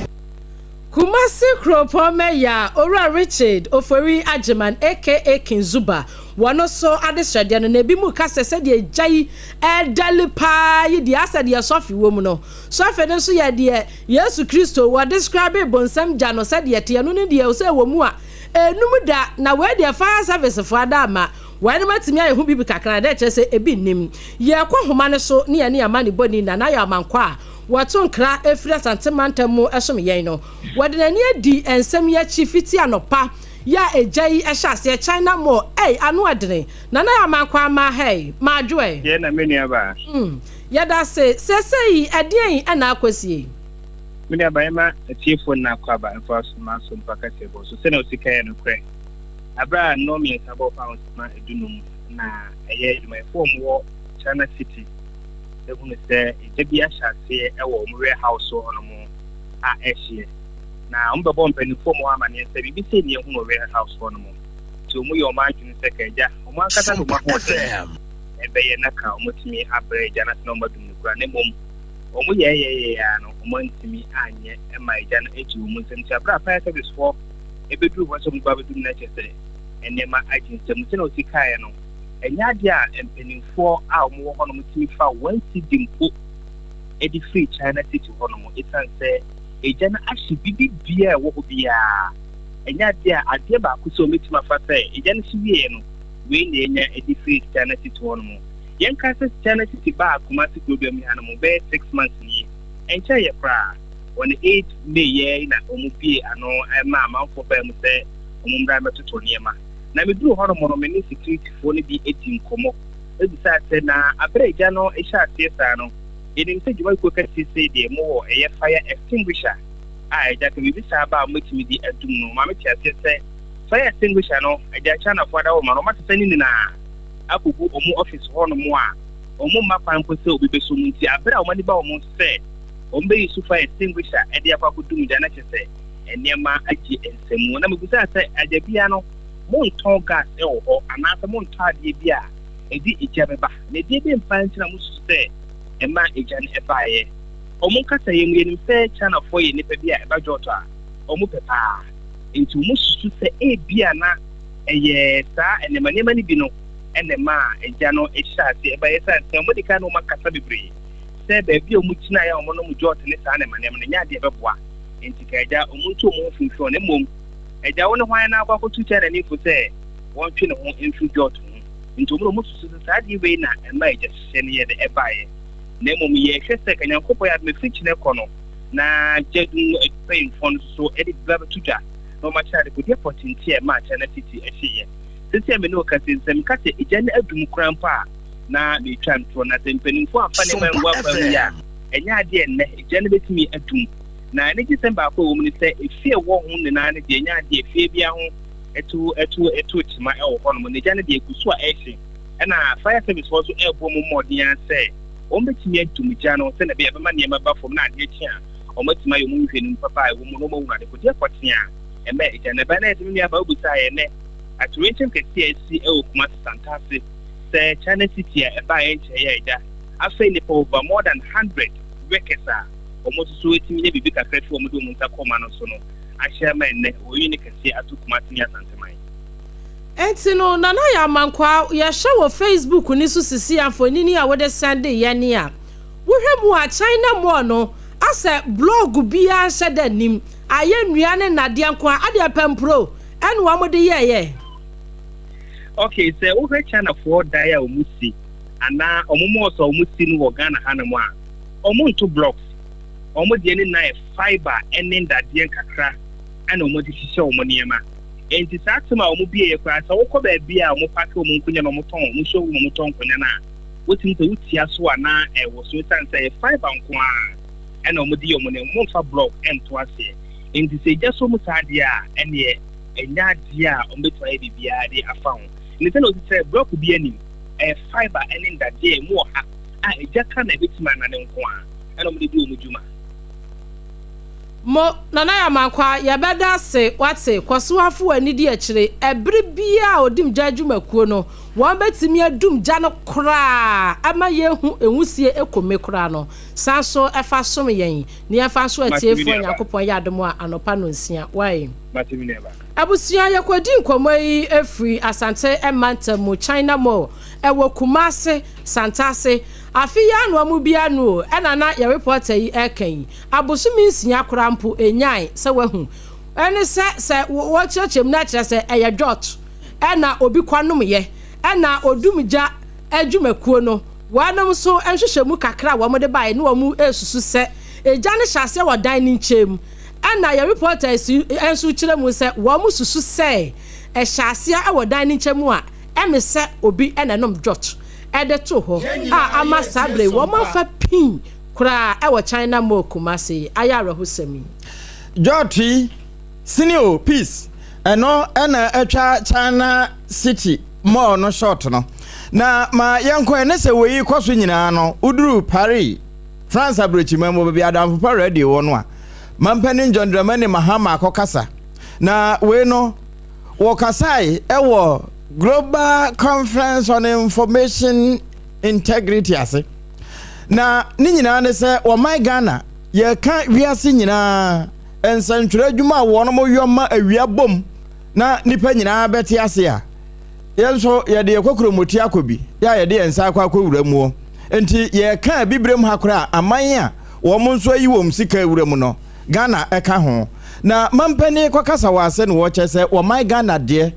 Kumasi Kuropɔn Mayor Owura Richard Ofori Agyeman aka King Zuba wɔ no so adesrɛdeɛ no na ebinom ka sɛ sɛdeɛ gya yi redɛle paa yi deɛ asɛ deɛ sɔfe wɔ mu no sɔfe no nso yɛ deɛ Yesu Kristo wɔ describe bonsam gya no sɛdeɛ ɛteɛ no ne deɛ sɛ ɛwɔ mu a ɛnum da na wei deɛ fire service foɔ ada ama wɔnom atumi ayɛ ho biribi kakra na ɛkyerɛ sɛ ebi nnim. Yɛkɔ nhoma no so ne yɛne amanebɔni Nana Yaw Amankwa a wɔto nkra firi Asante mantam mu som yɛn no. Wɔde n'ani adi nsɛm yi akyi fiti anɔpa yi a egya yi hyɛ aseɛ China Mall ei ano ɛdene Nana Yaw Amankwa ama hɛi madwo ɛ. Yɛ na me nua baa. Mm yɛda ase. Seesei ɛdeɛn na akɔsie? Me nua baa yɛma atiefoɔ nyinaa akwaaba mfa so ma so mpa kaseɛbɔ so sɛnea ɔsi kaeɛ nokorɛ Bere a nnɔn mmiɛnsa bɔɔ pounds ma dunum na ɛyɛ adwumayɛfo a wɔwɔ China City hunu sɛ egya bi ahyɛ aseɛ wɔ wɔn warehouse hɔnom a ɛrehyeɛ. Na wɔbɛbɔ mpanimfoɔ a wɔwɔ amaneɛ sɛ biribi sei na yɛhunu wɔ warehouse hɔnom. Nti wɔyɛ wɔn adwene sɛ ka agya, wɔn ankasa de wɔn ahoɔden ɛbɛyɛ na ka wɔatumi abrɛ agya no ase na wɔadum no koraa. Na mmom wɔn yɛɛyɛɛyɛ ara no, wɔantumi anyɛ ma agya no agye wɔn nsam. Nti aberɛ a fire service foɔ ɛbɛduru hɔ sɛ wɔba abɛdum no kyerɛ sɛ nneɛma agye nsam. Sɛnea ɔsi kaeɛ no, ɛnyɛ adeɛ a mpanimfoɔ a wɔwɔ hɔnom tumi fa wɔn cedi mpo de firi China City hɔnom ɛsiane sɛ egya no ahye biribi biara a ɛwɔ hɔ biara. Ɛnyɛ adeɛ a adeɛ baako sɛ wɔbɛtumi afa sɛ egya no hye wieɛ no, wei na yɛnya de firi China City hɔnom. Yɛnka sɛ China City baa Kumasi kurodua mu hanom bɛyɛ 6 months nie, ɛnkyɛeɛ koraa. On 8 May yi na wɔbuee ano maa amanfoɔ baa mu sɛ wɔmmra mmɛtotɔ nneɛma. Na meduruu hɔnom no, me ne sikiritifoɔ no bi dii nkɔmmɔ bisaa sɛ, na berɛ a egya no hyɛɛ aseɛ saa no, yɛnim sɛ dwumayɛkuo kɛseɛ sei deɛ mowɔ ɛyɛ fire extinguisher a agya ka biribi saa ba a mobɛtumi de adum no. Ɔmaa mete aseɛ sɛ fire extinguisher no, agya Chinafoɔ adawoma no, wɔasesa ne nyinaa akɔgu wɔn office hɔnom a wɔmma kwan mpo sɛ obi bɛsɔ mu. Nti berɛ a wɔn ani ba wɔn so sɛ wɔbɛyi so fire extinguisher de akɔ akɔdum gya na kyerɛ sɛ nneɛma agye nsamu. Na mebisaa sɛ, agya bia no, montɔn gas wɔ hɔ anaasɛ montɔ adeɛ bi a ɛde egya bɛba? Na ɛdeɛ bɛn paa nti na mosusu sɛ ɛmaa egya no baeɛ? Wɔn kasaeɛ mu, yɛnim sɛ Chinafoɔ yɛ nnipa bi a ɛba dwɔɔtɔ a, wɔpɛ paa. Enti wɔsusu sɛ ebia na ɛyɛ saa nneɛma nneɛma no bi no na ɛmaa egya no hyɛɛ aseɛ baeɛ. Ɛsiane sɛ wɔadi kan ne wɔn akasa bebree sɛ baabi a wɔgyinaeɛ a wɔnom jɔt ne saa nneɛma nneɛma no nyɛ adeɛ a ɛbɛboa. Enti ka agya, wɔntu wɔn ho fi mfi hɔ, na mmom, agya, wo ne hwan na akɔ akɔtu Chinani fo sɛ wɔntwe ne ho mfiri jɔt ho? Enti wɔn na wɔsusu sɛ saa adeɛ wei na ɛma agya hyehyɛ no yɛɛ dɛ ɛbaeɛ. Na mmom yɛhwɛ sɛ ka Nyankopɔn yɛ adom ɛfiri kyena kɔ no, na gyadum mpanyimfoɔ no nso so de biribi abɛto dwa na wɔakyerɛ adekodeɛ pɔtee nti a ɛmaa China City hyeeɛ. Seesei a me ne wo kasa yi, sɛ meka sɛ egya no adum koraa mpo a, na meretwa ntorɔ. Na sɛ mpanimfoɔ amfa nneɛma angu akwan mu yie a, ɛnyɛ adeɛ a ɛnnɛ egya no bɛtumi adum. Na anigyesɛm baako a ɛwɔ mu ne sɛ, efie a ɛwɔ ho nyinaa no deɛ, ɛnyɛ adeɛ a efie biara ho to to to kyema wɔ hɔnom. Na egya no deɛ, ɛgu so a ɛrehye. Ɛna fire service foɔ nso rebɔ wɔn mmɔden ara sɛ wɔbɛtumi adum gya no sɛdeɛ ɛbɛyɛ a ɛbɛma nneɛma aba fam na adeɛ kye a, wɔatumi ayɛ wɔn nhwehwɛnim papa a ɛwɔ mu na wɔahunu adekodeɛ pɔtee a ɛma egya no bae. Na ɛsɛ me nuabaa wobisaa yɛn nnɛ atoyerɛnkyɛm kɛseɛ a asi wɔ Kumasi Santase sɛ China City a ɛbaeɛ nkyɛeɛ a agya afei nnipa over more than 100 workers a wɔn nso so atumi nya biribi kakra fi wɔn de wɔn nsa kɔma no so no ahyɛ ama ɛnnɛ wɔyi ne kɛseɛ ato Kumasi ne Asanteman. Enti no Nana Yaa Mankwaa yɛhwɛ wɔ Facebook no so sisi a mfonini a wode sɛnde yɛn a wohwɛ mu a China Mall no asɛ blog biara nhyɛ da nnim ayɛ nnua ne nnadeɛ nko ara adeɛ pampuro ɛna wɔn de yɛɛyɛ. Ok sɛ wohwɛ China foɔ dan a wɔn si anaa wɔn malls a wɔn si no wɔ Ghana ha nom a, wɔn nto blocks. Wɔn deɛ ne nyinaa yɛ fibre ne ndadeɛ nkakra ɛna wɔn de hyehyɛ wɔn nneɛma. Enti saa tem a wɔn bieɛ koraa sɛ wokɔ baabi a wɔn pake wɔn nkonya na wɔn tɔn, wɔn showroom wɔn tɔn nkonya no a, wotumi sɛ wotia so a na ɛwɔ so esiane sɛ ɛyɛ fibre nko ara ɛna wɔn de yɛ wɔn nneɛma, wɔn mfa block ɛnto aseɛ. Enti sɛ egya sɔ mu saa deɛ a ɛneɛ ɛnyɛ adeɛ a wɔbɛtumi ayɛ biribiara de afa ho. Ne sɛdeɛ ɔsi kyerɛ, blɔko bi anim, ɛyɛ fibre ne ndadeɛ a ɛmu wɔ ha a egya ka na ɛbɛtumi anane nko ara ɛna wɔde di wɔn dwuma. Mo, Nana Yamankwa, yɛbɛda ase, wate, kɔso ara fa w'ani di akyire, ɛbere biara a Odim Gya adwumakuo no, wɔn bɛtumi adum gya no koraa ama yɛahu nwusie ɛkome koraa no, san so fa som yɛn, na yɛmfa nso atiefoɔ Nyankopɔn yɛ adom a anɔpa nonsia, wai. Abusua, yɛkɔdi nkɔmmɔ yi firi Asante mantam mu, China Mall, ɛwɔ Kumase, Santase. Afe yi ano amu bi ano o, ɛna na yɛn reporter yi reka yi. Abosome nsia koraa mpo ɛnyae sɛ wahu. Ɛne sɛ, sɛ wɔkyerɛkyerɛ mu no akyerɛ sɛ ɛyɛ dot ɛna obi kɔnomyɛ, ɛna odumgya adwumakuo no, wɔnom nso nhwehwɛmu kakra a wɔde baeɛ ne wɔn resusu sɛ egya no hyɛ aseɛ wɔ dan no nkyɛn mu. Ɛna yɛn reporter yi nso kyerɛ mu sɛ wɔn susu sɛ ɛhyɛ aseɛ wɔ dan no nkyɛn mu a ɛme sɛ obi na ɛnom dot de too hɔ a ama saa berɛ yi wɔn afa pii koraa wɔ China Mall Kumasi yi ayɛ awerɛhosɛm yi. Dot yi, sini o, peace, ɛno na atwa China City Mall no short no. Na ma yɛnkɔ ɛne sɛ wei kɔ so nyinaa no, woduru Paris, France aburokyiman mu, baabi Adamfo Pa Radio wɔ no a, Mampanin John Dramani Mahama akɔkasa. Na wei no, wɔkasae wɔ Global Conference on Information Integrity ase. Na ne nyinaa ne sɛ wɔman Ghana yɛka wiase nyinaa nsɛntwerɛ adwuma a wɔn yɔ ma awia bom na nipa nyinaa bɛte ase a, yɛn nso yɛde yɛn kokuromoti akɔ bi, yɛ a yɛde yɛn nsa akɔ akɔwura muo. Nti yɛka abibirem ha koraa aman a wɔn nso ayi wɔn sika awura mu no, Ghana ka ho. Na mampanin kɔkasa wɔ ase na wɔkyɛ sɛ wɔman Ghana deɛ,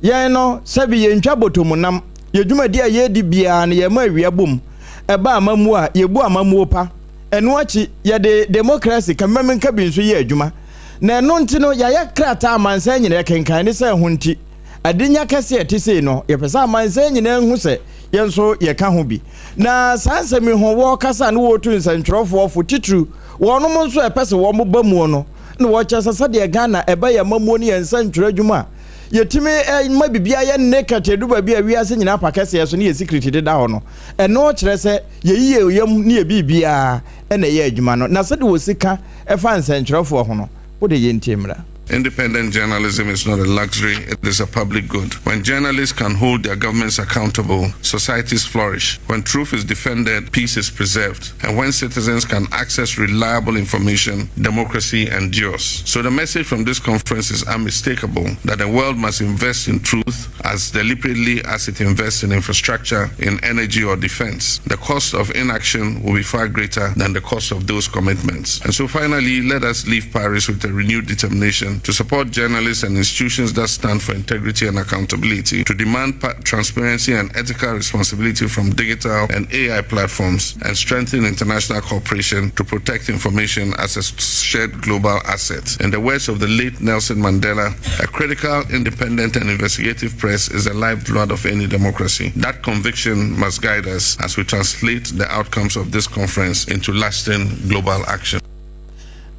yɛn no sɛbi yɛntwa bɔtɔmu nam, yɛ dwumadi a yɛredi biara no yɛma awia bom, ɛba amammuo a, yɛbu amammuo pa. Ɛno akyi, yɛde demokrasi, ka-bi-ma-menka-bi nso yɛ adwuma. Na ɛno nti no, yɛayɛ krataa amansan nyinaa kenkan ne sɛ ɛho nti, adenya kɛse a ɛte sei no, yɛpɛ sɛ amansan nyinaa hu sɛ yɛn nso yɛka ho bi. Na saa nsɛm yi ho wɔrekasa na wɔretu nsɛntwerɛfoɔ fo, titiriw wɔnom nso a ɛpɛ sɛ wɔn ba muo no, na wɔkyerɛ sɛ sɛdeɛ Ghana ɛba yɛn amammuo ne yɛn nsɛntwerɛ adwuma a, yɛtumi ma biribiara yɛ naked ɛdu baabi a wiase nyinaa pa kɛseɛ so ne yɛ secret deda hɔ no, ɛno kyerɛ sɛ yɛyi yɛn yam ne yɛ biribiara na ɛyɛ adwuma no. Na sɛdeɛ wɔsi ka fa nsɛntwerɛfoɔ ho no, wode yɛntie mmra. Independent journalism is not a luxury, it is a public good. When journalists can hold their governments accountable, societies flourish. When truth is defended, peace is preserved. And when citizens can access reliable information, democracy endures. So the message from this conference is unmistakable that the world must invest in truth as deliberately as it invests in infrastructure, in energy or defense. The cost of inaction will be far greater than the cost of those commitments. And so finally, let us leave Paris with a renewed determination to support journalists and institutions that stand for integrity and accountability, to demand transparency and ethical responsibility from digital and AI platforms, and strengthen international cooperation to protect information as a shared global asset. In the words of the late Nelson Mandela, a critical, independent, and investigative press is the lifeblood of any democracy. That conviction must guide us as we translate the outcomes of this conference into lasting global action.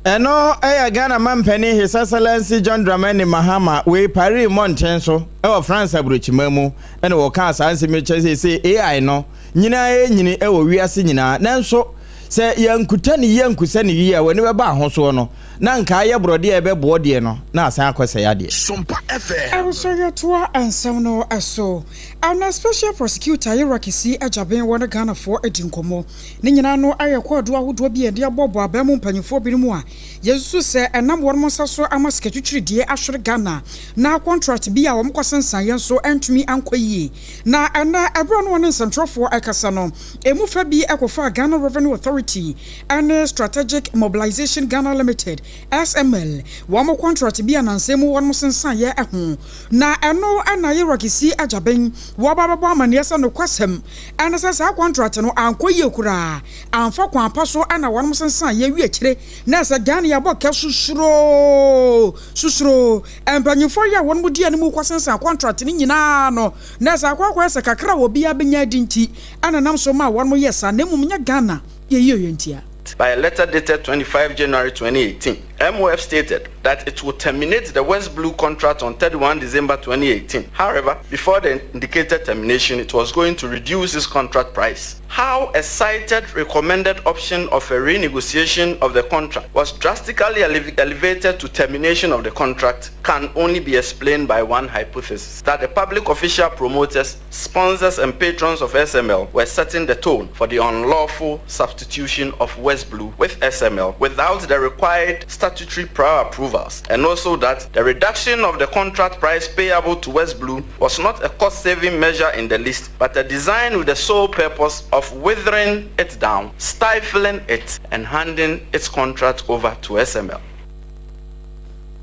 Ɛno yɛ Ghana manpanin His Excellency John Dramani Mahama wei Paris mmɔnten so wɔ France aburokyiman mu na wɔkaa saa nsɛm yi kyerɛ sɛ AI no nyinaa ɛrenyini wɔ wiase nyinaa nanso sɛ yɛankuta ne yie ankusa ne yie a w'ani bɛba ahosoɔ no na anka ayɛ borɔdeɛ a ɛbɛboɔ deɛ no na asan akɔsɛe adeɛ. Sompa FM. Ɛnso yɛtoa nsɛm no so. Ana Special Prosecutor Yewura Kissi Agyabeng wɔ ne Ghanafoɔ adi nkɔmmɔ. Ne nyinaa no ayɛ kwaadu ahodoɔ bi a yɛde aboaboa aban mu mpanyinfoɔ binom a yɛsusu sɛ ɛnam wɔnom nsa so ama sikatwitwiridie ahwere Ghana na kɔntrat bi a wɔn kɔsensaneeɛ nso antumi ankɔ yie. Na ɛnnɛ ɛberɛ a na wɔne nsɛntwerɛfoɔ ɛkasa no, ɛmu fa bi kɔfaa Ghana Revenue Authority ne Strategic Mobilisation Ghana Limited, SML, wɔn kɔntrat bi a nansa mu wɔnom sensaneeɛ ho. Na ɛno na Yerah Kissi Agyabeng wɔba abɛbɔ amaneɛ sɛ nokwasɛm ne sɛ saa kɔntrat no ankɔ yie koraa, amfa kwan pa so na wɔnom sensaneeɛ wie akyire na sɛ Ghana yɛabɔ kɛ susuroo susuroo mpanyinfoɔ yi a wɔnom di anim kɔsensan kɔntrat no nyinaa no na sɛ akɔ akɔyɛ sɛ kakra a obiara bɛnya adi nti na ɛnam so maa wɔnom yɛɛ saa na mmom nyɛ Ghana yɛyieyɛ ntia. By a letter dated 25 January 2018, MOF stated. that it would terminate the West Blue contract on 31 December 2018. However, before the indicated termination, it was going to reduce its contract price. How a cited recommended option of a renegotiation of the contract was drastically ele elevated to termination of the contract can only be explained by one hypothesis, that the public official promoters, sponsors and patrons of SML were setting the tone for the unlawful substitution of West Blue with SML without the required statutory prior approvals, and also that the reduction of the contract price payable to West Blue was not a cost-saving measure in the least, but a design with the sole purpose of withering it down, stifling it, and handing its contract over to SML.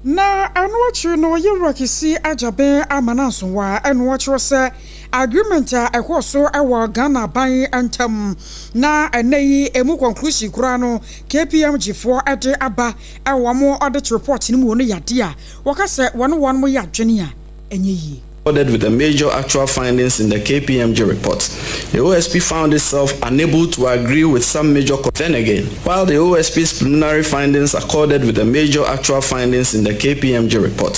Na ɛno akyiri no Yewura Kissi Agyabeng ama no asowa ɛno ɔkyerɛ sɛ agreement a ɛkɔɔ so wɔ Ghana aban ntam na ɛnɛ yi ɛmu conclusion koraa no KPMG foɔ de aba wɔ wɔn audit report no mu no yɛ adeɛ a wɔka sɛ wɔne wɔn yɛ adwene a ɛnyɛ yie. Accorded with the major actual findings in the KPMG report. The OSP found itself unable to agree with some major... Then again, while the OSP's preliminary findings accorded with the major actual findings in the KPMG report,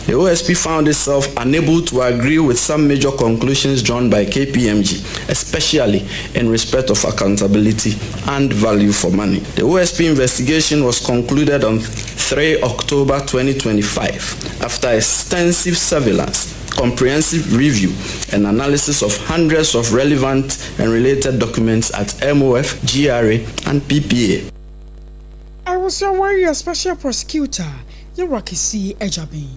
the OSP found itself unable to agree with some major conclusions drawn by KPMG, especially in respect of accountability and value for money. The OSP investigation was concluded on 3 October 2025 after extensive surveillance comprehensive review and analysis of hundreds of relevant and related documents at MOF, GRA, and PPA. I was a warrior special prosecutor, Yewura Kissi Agyabeng.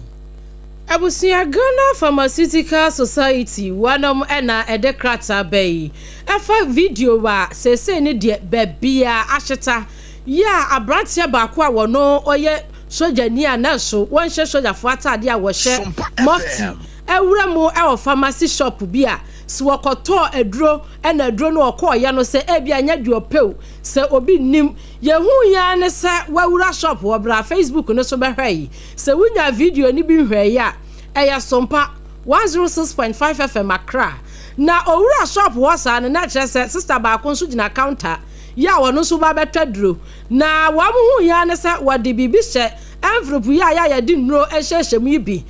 Abusua Ghana Pharmaceutical Society wɔnom na ɛde krataa ba yi ɛfa video a seesei ne deɛ baabiaa ahyeta yi a abranteɛ baako a wɔno ɔyɛ sogyani a nanso wɔnhyɛ sogyafoɔ ataadeɛ a wɔhyɛ mufti awura mu wɔ pharmacy shop bi a sɛ wɔkɔtɔɔ aduro ɛna aduro no ɔkɔɔyɛ no sɛ ebia nyɛ deɛ ɔpɛ o sɛ obi nnim yɛhu yi ara ne sɛ wawura shop hɔ bra Facebook no so bɛhwɛ yi sɛ wonya video no bi nhwɛeɛ a ɛyɛ Sompa 106.5 FM Accra na owura shop hɔ saa no na kyerɛ sɛ sister baako nso gyina counter yi a wɔn nso ba bɛtɔ aduro na wɔn hu yi ara ne sɛ wɔde biribi hyɛ envelope yi a yɛ a yɛde nnuro hyehyɛ mu yi bi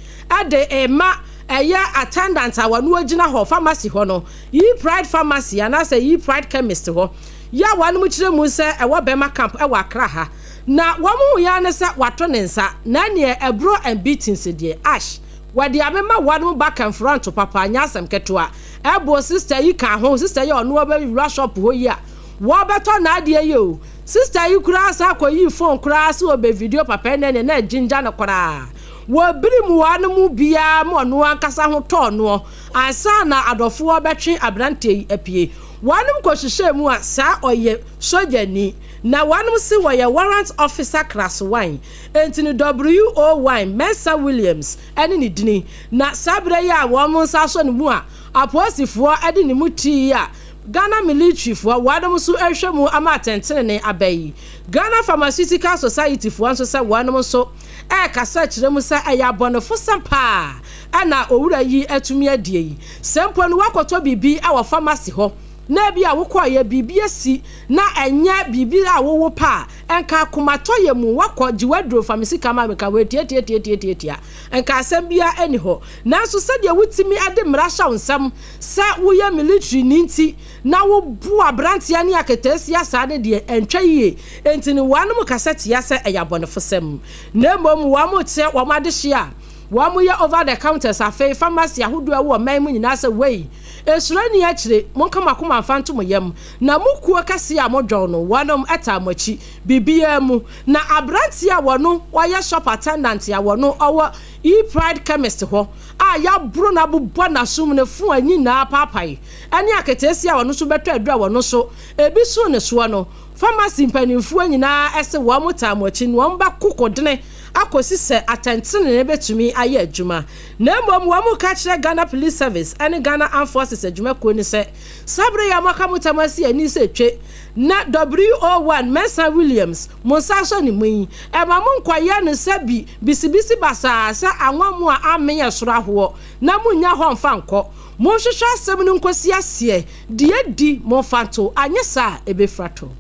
de rema ɛyɛ attendant a wɔn gyina hɔ pharmacy hɔ no yi Pride Pharmacy anaasɛ yi Pride Chemist hɔ yi a wɔn kyerɛ mu sɛ ɛwɔ Burma Camp ɛwɔ Accra ha na wɔn hu yi ara ne sɛ wato ne nsa na neɛ aburo and beatings deɛ ash wɔde abema wɔn back and front papa nyɛ asɛm ketewa ɛbo sister yi ka ho sister yi a ɔno ɔbɛwura shop hɔ yi a Wɔbɛtɔ n'adeɛ yi o. Sister yi koraa san kɔyii phone koraa sɛ ɔbɛ video papa yi na ɛneɛ na agyingya no koraa. Wɔbiri mmoa no mu biara ma ɔno ankasa ho tɔɔ noɔ ansa na adɔfoɔ bɛtwe abranteɛ yi apue. Wɔnom kɔhyehyɛɛ mu a saa ɔyɛ sogyani na wɔnom se wɔyɛ warrant officer class one enti no WO1 Mensah Williams ne ne dini na saa berɛ yi a wɔnom nsa asɔ ne mu a apolisifoɔ de ne mu tii yi a Ghana Military foɔ wɔnom nso rehwɛ mu ama atɛntenenee aba yi. Ghana Pharmaceutical Society foɔ nso sɛ wɔnom nso rekasa kyerɛ mu sɛ ɛyɛ abɔnefosɛm paa na owura yi atumi adie yi. Sɛ mpo no woakɔtɔ biribi wɔ pharmacy hɔ na ebi a wokɔeɛ biribi asi na ɛnyɛ biribi a wowo pɛ a, nka akomatɔyɛ mu woakɔ gye w'aduro fa me sika ma me nka woatiatiatiatiatia nka asɛm biara nni hɔ. Nanso sɛdeɛ wotumi de mmara hyɛ wo nsam Sɛ woyɛ military-ni nti na wobu aberanteɛ ne aketeesia saa no deɛ, ɛntwa yie. Enti no wɔnom kasa tia sɛ ɛyɛ abɔnefosɛm. Na mmom wɔn kyerɛ wɔn adehyeɛ a wɔn yɛ over the counters afei pharmacy ahodoɔ a ɛwɔ ɔman mu nyinaa sɛ wei, esuro nni akyire, monka mo akoma mfa nto mo yam, na mo kuo kɛseɛ a modwɔn no wɔnom taa mo akyi biribiara mu. Na aberanteɛ a wɔno ɔyɛ shop attendant a wɔno ɔwɔ E-Pride Chemist hɔ a yɛaboro no abobɔ n'asom ne foa nyinaa apaapae, ne aketeesia a ɔno nso bɛtɔ aduru a wɔno nso ebi so ne soɔ no, pharmacy mpanimfoɔ nyinaa se wɔn taa mo akyi na wɔn bɛko kodene akɔsi sɛ atɛntenenee bɛtumi ayɛ adwuma. Na mmom wɔn ka kyerɛ Ghana Police Service ne Ghana Armed Forces adwumakuo no sɛ saa berɛ yi a moaka mo tam asi ani sɛ twe na WO1 Mensah Williams mo nsa asɔ ne mu yi, ɛma mo nkɔyɛ no sɛ bi Bisibisi basaa sɛ anwa mo a amen ɛsoro ahoɔ na monnya hɔ mfa nkɔ. Monhwehwɛ asɛm no nkɔsi aseɛ, deɛ adi momfa nto, anyɛ saa a ɛbɛfira to.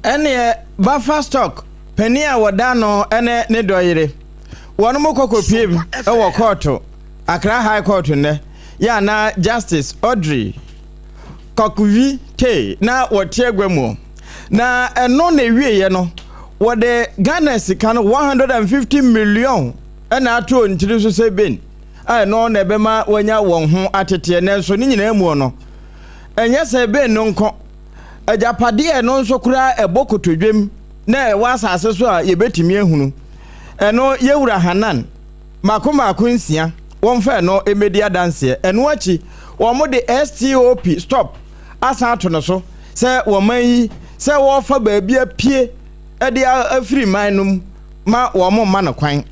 Ɛneɛ buffer stock. Panin a wɔda ano ne ne dɔ yere. Wɔnom kɔ kɔpiem wɔ kɔɔto, Accra High Court nnɛ, yɛ a na Justice Audrey Kokvi Tay na wɔte agua mu. Na ɛno na ɛwieɛ no, wɔde Ghana sika no 150 million na ato wɔn tiri so sɛ ben a ɛno na ɛbɛma wɔanya wɔn ho ateteɛ. Nanso ne nyinaa mu no, ɛnyɛ sɛ ben no nko, agyapadeɛ a ɛno nso koraa ɛbɔ kotodwem na ɛwɔ asase so a yɛbɛtumi ahunu. Ɛno yɛwura Hanan mako mako nsia, wɔmfa ɛno mmɛdi adanseɛ. Ɛno akyi, wɔde STOP, stop, asan ato no so sɛ wɔman yi sɛ wɔrefa baabi apue de afiri man no mu ma wɔn mma no kwan.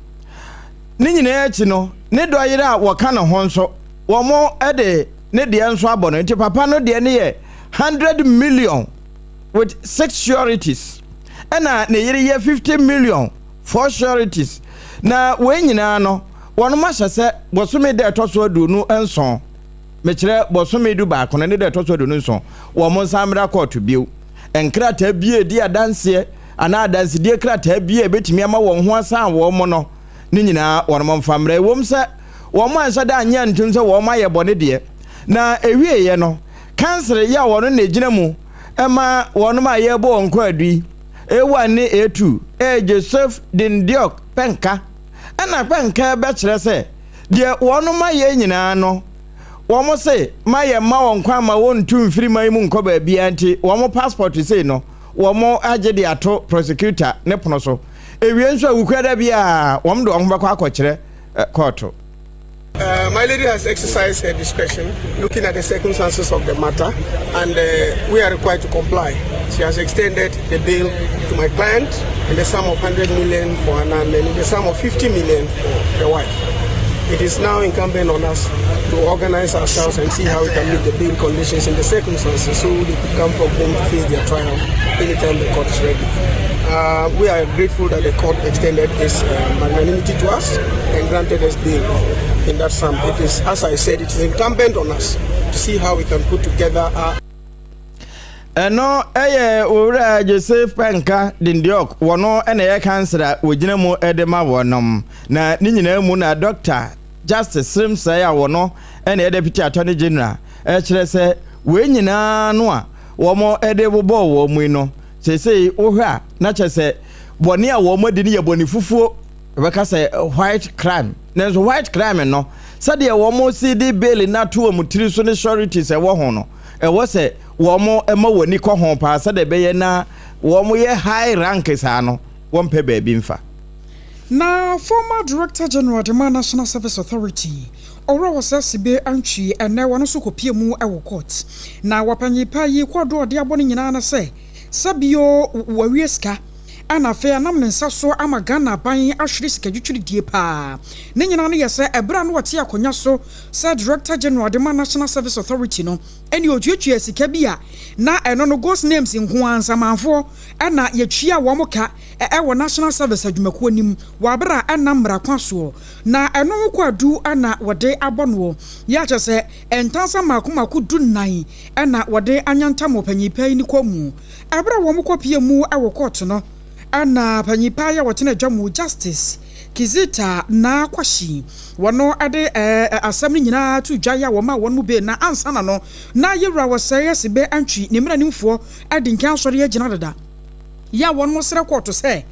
Ne nyinaa akyi no, ne dɔ yere a wɔka ne ho nso, wɔde ne deɛ nso abɔ no. Nti papa no deɛ no yɛ 100 million with six sureties, ɛna ne yere yɛ 50 million four sureties. Na wei nyinaa no, wɔn ahyɛ sɛ bosome da ɛtɔ so 27, mekyerɛ bosome 11 no ne da ɛtɔ so 27, wɔn nsan mmra kɔɔto bio. Nkrataa bi a ɛdi adanseɛ anaa adansedie krataa bi a ɛbɛtumi ama wɔn ho asan wɔn no, ne nyinaa wɔn mfa mmra. Ɛwom sɛ wɔn anhyɛ da anyɛ antom sɛ wɔn ayɛ bɔne deɛ, na ɛwieeɛ no, kansere yɛ a wɔn na ɛgyina mu ma wɔn a yɛrebɔ wɔn kwaadu yi, A1 ne A2, ɛyɛ Joseph Dindiok Pɛnka. Ɛna Pɛnka bɛkyerɛ sɛ deɛ wɔn ayɛ nyinaa no, wɔn se ma yɛ mma wɔn kwan ma wɔntu mfiri man mu nkɔ baabiara nti wɔn passport sei no wɔn agye de ato prosecutor ne pono so. Ewie nso a wukura da biara wɔn de wɔn ho bɛkɔ akɔkyerɛ kɔɔto. My lady has exercised her discretion looking at the circumstances of the matter, and we are required to comply. She has extended the bail to my client in the sum of 100 million for Hanan and in the sum of 50 million for the wife. It is now incumbent on us to organize ourselves and see how we can meet the bail conditions in the circumstances so they could come from home to face their trial anytime the court is ready. We are grateful that the court extended this magnanimity to us and granted us bail in that sum. It is, as I said, it is incumbent on us to see how we can put together our Ɛno yɛ Owura Joseph Pɛnka Dindiok, wɔno na ɛyɛ kansere a wɔgyina mu de ma wɔnom. Na ne nyinaa mu na Dɔkta Justice Sremsɛe a wɔno na ɛyɛ Deputy Attorney General kyerɛ sɛ wei nyinaa no a wɔde bobɔɔ wɔn mu yi no, seesei wohwɛ a na kyerɛ sɛ bɔne a wɔn adi no yɛ bɔne fufuo, yɛbɛka sɛ white crime. Nanso white crime no, sɛdeɛ wɔn si de bail no ato wɔn tiri so ne sureties ɛwɔ ho no, ɛwɔ sɛ wɔn ma wɔn ani kɔ ho paa sɛdeɛ ɛbɛyɛ na wɔn yɛ high rank saa no, wɔmpɛ baabi mfa. Na former Director General de ma National Service Authority, Owura Osei Sibe Antwi ɛnnɛ wɔno nso kɔpie mu wɔ court. Na wɔpanyin pa yi kɔɔdo a ɔde abɔ no nyinaa ne sɛ, sɛbio wawie sika ɛna afei anam ne nsa so ama Ghana aban ahwere sika twitwiridie paa. Ne nyinaa no yɛ sɛ ɛberɛ a na ɔte akonwa so sɛ Director General de ma National Service Authority no, ɛne ɔtuatuaa sika bi a na ɛno no ghost names nko ara, nsamanfoɔ na yɛtua wɔn ka wɔ National Service adwumakuo no mu wɔ aberɛ a ɛnna mmara kwan soɔ, na ɛno ho kwaadu na wɔde abɔ noɔ. Yei akyerɛ sɛ ntansa mmaako mmaako du-nnan na wɔde anyantam wɔ panyin pa yi ne kɔn mu. Ɛberɛ a wɔkɔpie mu wɔ kɔɔto no, na panyin pa yi a ɔtena adwa mu, Justice Kizita Naa Kwashie, wɔno de asɛm no nyinaa too dwa yɛ a wɔmaa wɔn mu bail, na ansa na no, na Yewura Osei Asibe Antwi ne mmaranimfoɔ adi nkan asɔre agyina dada. Yɛ a wɔn srɛ kɔɔto sɛ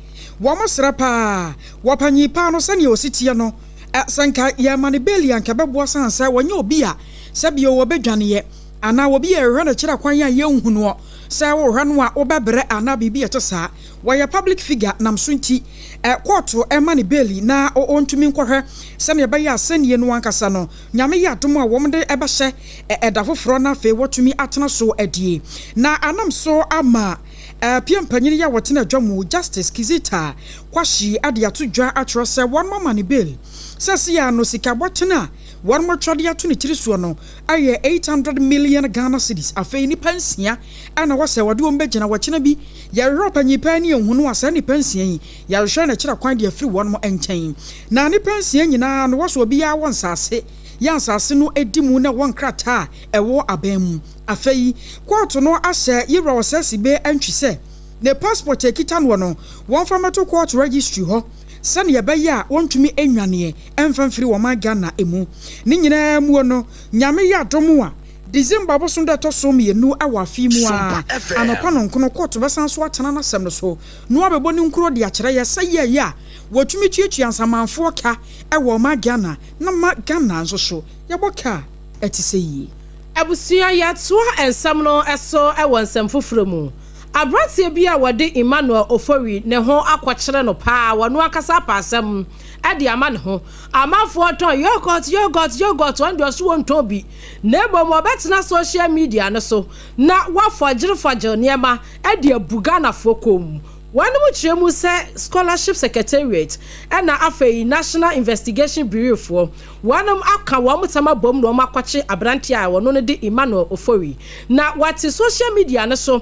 wɔn srɛ paa wɔ panyin paa no sɛnea ɔsi teɛ no, sɛ nka yɛma no bail a nka ɛbɛboa sane sɛ wɔnyɛ obi a sɛ bio ɔbɛdwaneɛ anaa obi a yɛhwehwɛ no kyerɛ kwan a yɛnhu noɔ, sɛ wohwɛ no a wobɛbrɛ anaa biribi a ɛte saa. Wɔyɛ public figure nam so nti kɔɔto ma no bail na ɔntumi nkɔhwɛ sɛnea ɛbɛyɛ a asɛnnie no ankasa no Nyame yɛ adom a wɔn de bɛhyɛ ɛda foforɔ na afei wɔatumi atena so adie. Na anam so ama Pia mpanyin yi a wɔtena adwa mu, Justice Kizita Kwashi de ato dwa akyerɛ sɛ wɔn ama no bail. Sɛsei ara no sika bɔten a wɔn atwa de ato ne tiri soɔ no yɛ 800 million Ghana cedis. Afei nnipa nsia na wɔsɛ wɔde wɔn bɛgyina wɔkyena bi. Yɛhwehwɛ ɔpanyin paa ni yɛnhu no a saa nnipa nsia yi yɛhwehwɛ no kyerɛ kwan de afiri wɔn nkyɛn. Na nnipa nsia nyinaa no wɔsɛ obiara wɔ nsaase yɛ nsaase no di mu na ɛwɔ nkrataa a ɛwɔ aban mu. Afei, kɔɔto no ahyɛ Yewura Osei-Sibe Antwi sɛ Ne passport a ɛkita noɔ no, wɔmfa mmɛto court registry hɔ sɛdeɛ ɛbɛyɛ a wɔntumi nnwaneɛ mfa mfiri ɔman Ghana mu. Ne nyinaa muo no, Nyame yɛ adom a, December bosom da ɛtɔ so mienu wɔ afe yi mu ara, anɔpa nɔnkono, court bɛsan so atena n'asɛm no so na wɔabɛbɔ ne nkuro de akyerɛ yɛ sɛ yɛɛyɛ a wɔtumi tuatua nsamanfoɔ ka wɔ ɔman Ghana na ma Ghana nso so yɛbɔ ka a ɛte sɛ yie. Abusua, yɛtoa nsɛm no so wɔ nsɛm foforɔ mu. Aberanteɛ bi a wɔde Emmanuel Ofori ne ho akɔkyere no paa, ɔno ankasa apa asɛm de ama ne ho. Amanfoɔ tɔn yoghurt, yoghurt, yoghurt, ɔno deɛ ɔse ɔntɔn bi, na mmom ɔbɛtena social media no so na wafɔgyerefɔgyere nneɛma de abu Ghanafoɔ kɔn mu. Wɔnom kyerɛ mu sɛ Scholarship Secretariat ɛna afei National Investigation Bureau foɔ wɔnom aka wɔn tam abom na wɔn akɔkye aberanteɛ a wɔno no de Emmanuel Ofori na wate social media no so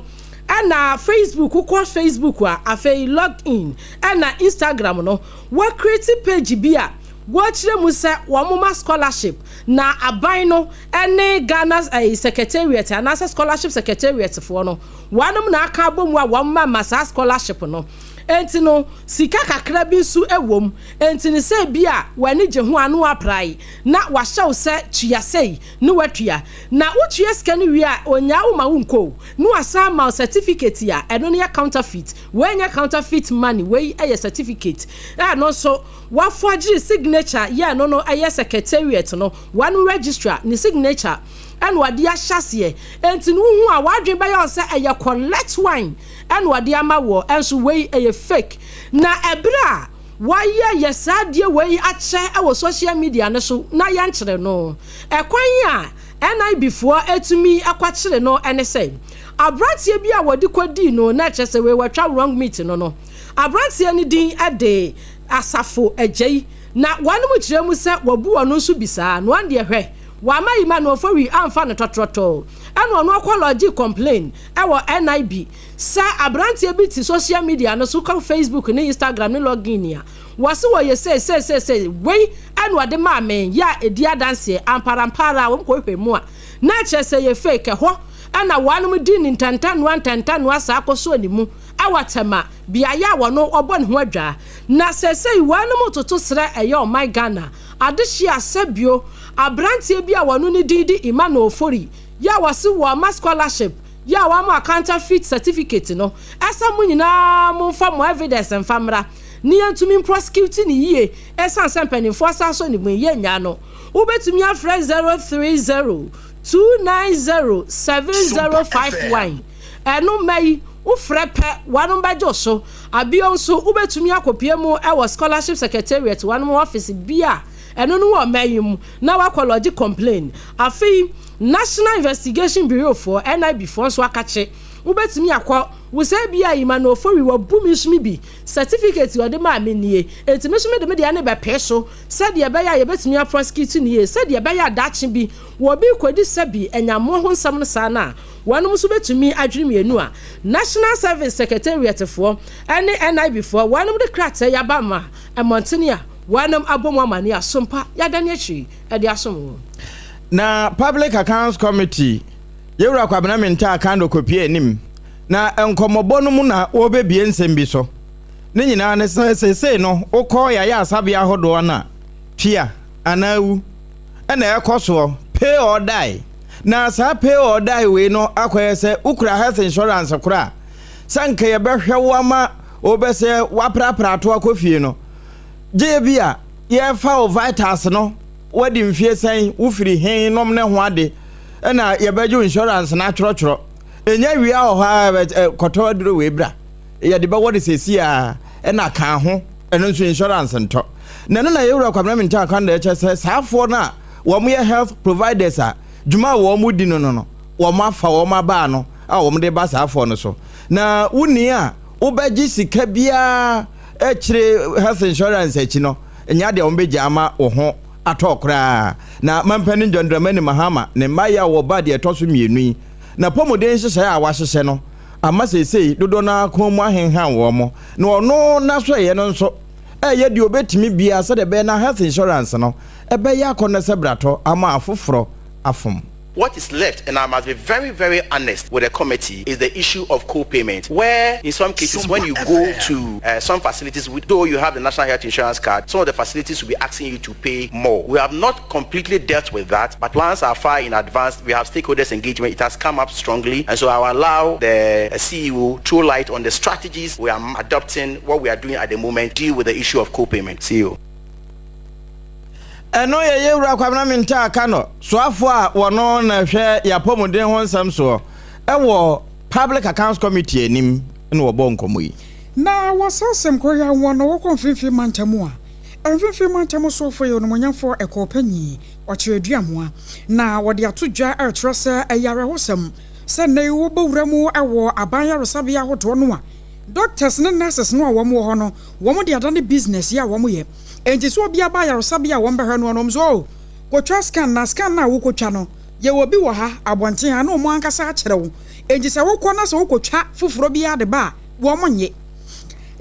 ɛna Facebook wokɔ Facebook a afei log in ɛna Instagram no wɔ create page bi a wɔkyerɛ mu sɛ wɔn ma scholarship na aban no ɛne Ghana ɛyi secretariat anaasɛ scholarship secretariat foɔ no Wɔnom na aka abɔ mu a wɔn ma ma saa scholarship no. Enti no sika kakra bi nso wɔ mu. Enti no sɛ bi a w'ani gye ho a na w'aprae na w'ahyɛ wo sɛ tua sei ne w'atua. Na wo tua sika no wie a ɔnyaa wo ma wo nkɔ o. Na w'asan ama wo certificate a ɛno no yɛ counterfeit. Wei nyɛ counterfeit money, wei yɛ certificate. Ɛno nso w'aforgery signature yɛ ɛno no ɛyɛ secretariat no wɔn registrar ne signature. ɛna ɔde ahyɛ aseɛ enti no wohu a w'adwene bɛyɛ wo sɛ ɛyɛ collect wine ɛna ɔde ama woɔ ɛnso wei ɛyɛ fake na ɛberɛ a wayɛ yɛ saa adeɛ wei akyɛ ɛwɔ social media no so na yɛnkyere no ɛkwan a NIB foɔ ɛtumi ɛkɔkyere no ɛne sɛ abranteɛ bi a wɔde kɔdii no na ɛkyerɛ sɛ wei watwa wrong meat no no abranteɛ no din ɛde Asafo Agyei na wɔnom kyerɛ mu sɛ wabu ɔno nso bi saa no ɛndeɛ hwɛ Wamma Emmanuel Ofori amfa no tɔtrɔtɔɔ ɛna ɔno ɔkɔ lodge complain ɛwɔ NIB sɛ abranteɛ bi te social media no so kɔ Facebook ne Instagram ne login a wɔse wɔyɛ sei sei sei sei wei ɛna ɔde maa me yɛ a ɛdi adanseɛ amparampara a wɔn kɔ hwɛ mu a na kyerɛ sɛ yɛ fake ɛhɔ ɛna wɔnom di ne ntantanoa ntantanoa saa kɔsɔɔ ne mu ɛwɔ Tema beaeɛ a wɔno ɔbɔ ne ho adwaa na seesei wɔnom toto srɛ ɛyɛ ɔman Ghana Adehye a sɛbio abranteɛ bi a wɔno ne din de Emmanuel Ofori yi a wɔse wɔma scholarship yi a wama counterfeit certificate no ɛsɛ mo nyinaa momfa mo evidence mfa mmra ne yɛntumi mprosecute no yie ɛsiane sɛ mpaninfoɔ asan asɔ ne mu yi yɛnnyaa no. Wobɛtumi afrɛ 030 290 7051 ɛno mma yi wofrɛ pɛ wɔnom bɛgye wo so. Abio nso wobɛtumi akɔpue mu wɔ Scholarship Secretariat wɔnom office bi a ɛno no wɔ ɔman yi mu na woakɔ lodge complain. Afei National Investigation Bureau foɔ, NIB foɔ nso akakye wobɛtumi akɔ wo sɛ ebia Emmanuel Ofori wabu me nso me bi certificate a ɔde maa me nie enti me nso mede me deɛ no bɛpee so sɛdeɛ ɛbɛyɛ a yɛbɛtumi a prosecute no yie sɛdeɛ ɛbɛyɛ a daakye bi wɔbi rekɔdi sɛbi anyammoa ho nsɛm no saa no a Wɔnom nso bɛtumi adwene mienu a National Service Secretariat foɔ ne NIB foɔ wɔnom de krataa yi aba ma mmɔntene a wɔnom abɔ mu amaneɛ a sompa yɛadane akyiri de asom wɔn. Na Public Accounts Committee, Yɛwura Kwabena Mintah Akandoh kɔpue anim, na nkɔmmɔbɔ no mu na wɔrebɛbue nsɛm bi so. Ne nyinaa ne sɛ seesei no wokɔ yɛayɛ asabea ahodoɔ no a, tua anaa wu na ɛrekɔ soɔ, pay or die. Na saa pay or die wei no akɔyɛ sɛ wokura health insurance koraa a, sɛ nka yɛbɛhwɛ wo ama wobɛsɛ woaprapra ato akɔ fie no, gye bi a yɛfa wo vitals no, woadi mfie sɛn, wofiri he nom ne ho ade, ɛna yɛbɛgye wo insurance no atwerɛtwerɛ. Ɛnya wie a wɔ hɔ a kɔtɔ aduro wei bra, yɛde bɛwɔ no seesei a, ɛna ka ho, ɛno nso insurance ntɔ. Na ɛno na yɛwura Kwabena Mintah Akwanda kyerɛ sɛ saafoɔ no a wɔyɛ health providers a dwuma a wɔn di no no no, wɔn afa wɔn abaa no a wɔn de ba saa afɔ no so. Na wonni a wobɛgye sika biara akyire health insurance akyi no, nyɛ adeɛ a wɔn bɛgya ama wo ho atɔ koraa. Na Mampanin John Dramani Mahama ne mmaeɛ a wɔba deɛ ɛtɔ so mienu yi, n'apɔmuden nhyehyɛeɛ a wahyehyɛ no ama seesei dodoɔ no ara kɔn mu ahenhan wɔn, na ɔno n'asoɛeɛ no nso ɛreyɛ deɛ ɔbɛtumi biara sɛdeɛ ɛbɛyɛ na health insurance no ɛbɛyɛ akɔnnɔ sɛ bratɔ ama afoforɔ afom. What is left, and I must be very, very honest with the committee, is the issue of co-payment, where in some cases when you go to uh, some facilities, though you have the National Health Insurance card, some of the facilities will be asking you to pay more. We have not completely dealt with that, but plans are far in advance. We have stakeholders engagement. It has come up strongly, and so I will allow the uh, CEO throw light on the strategies we are adopting, what we are doing at the moment, deal with the issue of co-payment. CEO. Ɛno yɛ yɛn Wura Kwabena Mintah Akanor, soafoɔ a wɔno na ɛhwɛ yɛn apɔmuden ho nsɛm soɔ wɔ Public Accounts Committee anim na wɔbɔɔ nkɔmmɔ yi. Na wɔ saa asɛm koro yi ara ho no, wokɔ Mfimfini Mantam a, Mfimfini Mantam soafoɔ yɛ Onimuonyamfoɔ Ɛkɔɔ Panyin Ɔkyerɛ Aduamoa, na wɔde ato dwa rekyerɛ sɛ ɛyɛ awerɛhosɛm sɛ nnɛ yi wobɔ wura mu wɔ aban ayaresabea ahodoɔ no a, doctors ne nurses no a wɔn wɔ hɔ no, wɔn de adane business yi a wɔn yɛ. Enti sɛ obi aba ayaresabea a wɔbɛhwɛ no no, wɔn sɛ, Oh, kotwa scan, na scan no a wokotwa no, yɛwɔ bi wɔ ha, abɔnten ha, na wɔn ankasa akyerɛ wo. Enti sɛ wokɔ na sɛ wokotwa foforɔ biara de ba a, wɔnnye.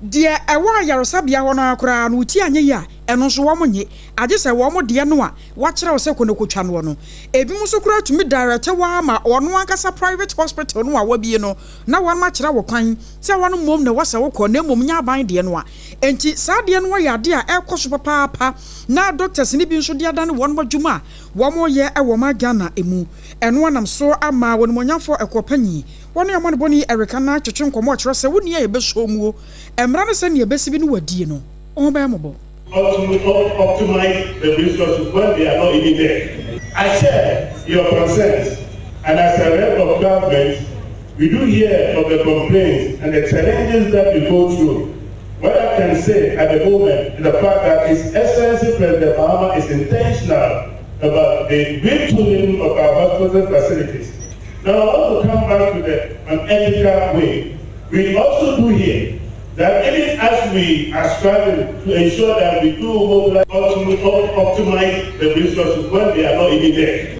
Deɛ ɛwɔ ayaresabea hɔ no ara koraa no, wo ti anyɛ yie a, ɛno nso wɔnnye, agye sɛ wɔn deɛ no a wɔakyerɛ wo sɛ kɔ na kotwa noɔ no. Ebinom nso koraa tumi direct wo ara ma wɔn ankasa private hospital no a wɔabue no, na wɔakyerɛ wo kwan sɛ wɔn mmom na ɛwɔ sɛ wokɔ, na mmom nyɛ aban deɛ no a. Enti saa adeɛ no yɛ adeɛ a ɛrekɔ so papaapa na doctors no bi nso de adane wɔn adwuma a wɔyɛ wɔ ɔman Ghana mu. Ɛno anam so ama Onimuonyamfoɔ Ɛkoɔ Panyin, wɔne Ɔmanebɔni Eric Annan twetwe nkɔmmɔ kyerɛ sɛ wo nua a yɛbɛsɔ muo mmra ne sɛdeɛ ɛbɛsi bi ne wadie no, wo ho bɛyɛ mmɔbɔ. optimize the resources when they are not even there. I share your concerns, and as a rep of government, we do hear of the complaints and the challenges that you go through. What I can say at the moment is the fact that His Excellency President Mahama is intentional about the retooling of our hospital facilities. Now, I want to come back to the unethical way. We also do hear that even as we are striving to ensure that we do mobilize, optimize the resources when they are not even there.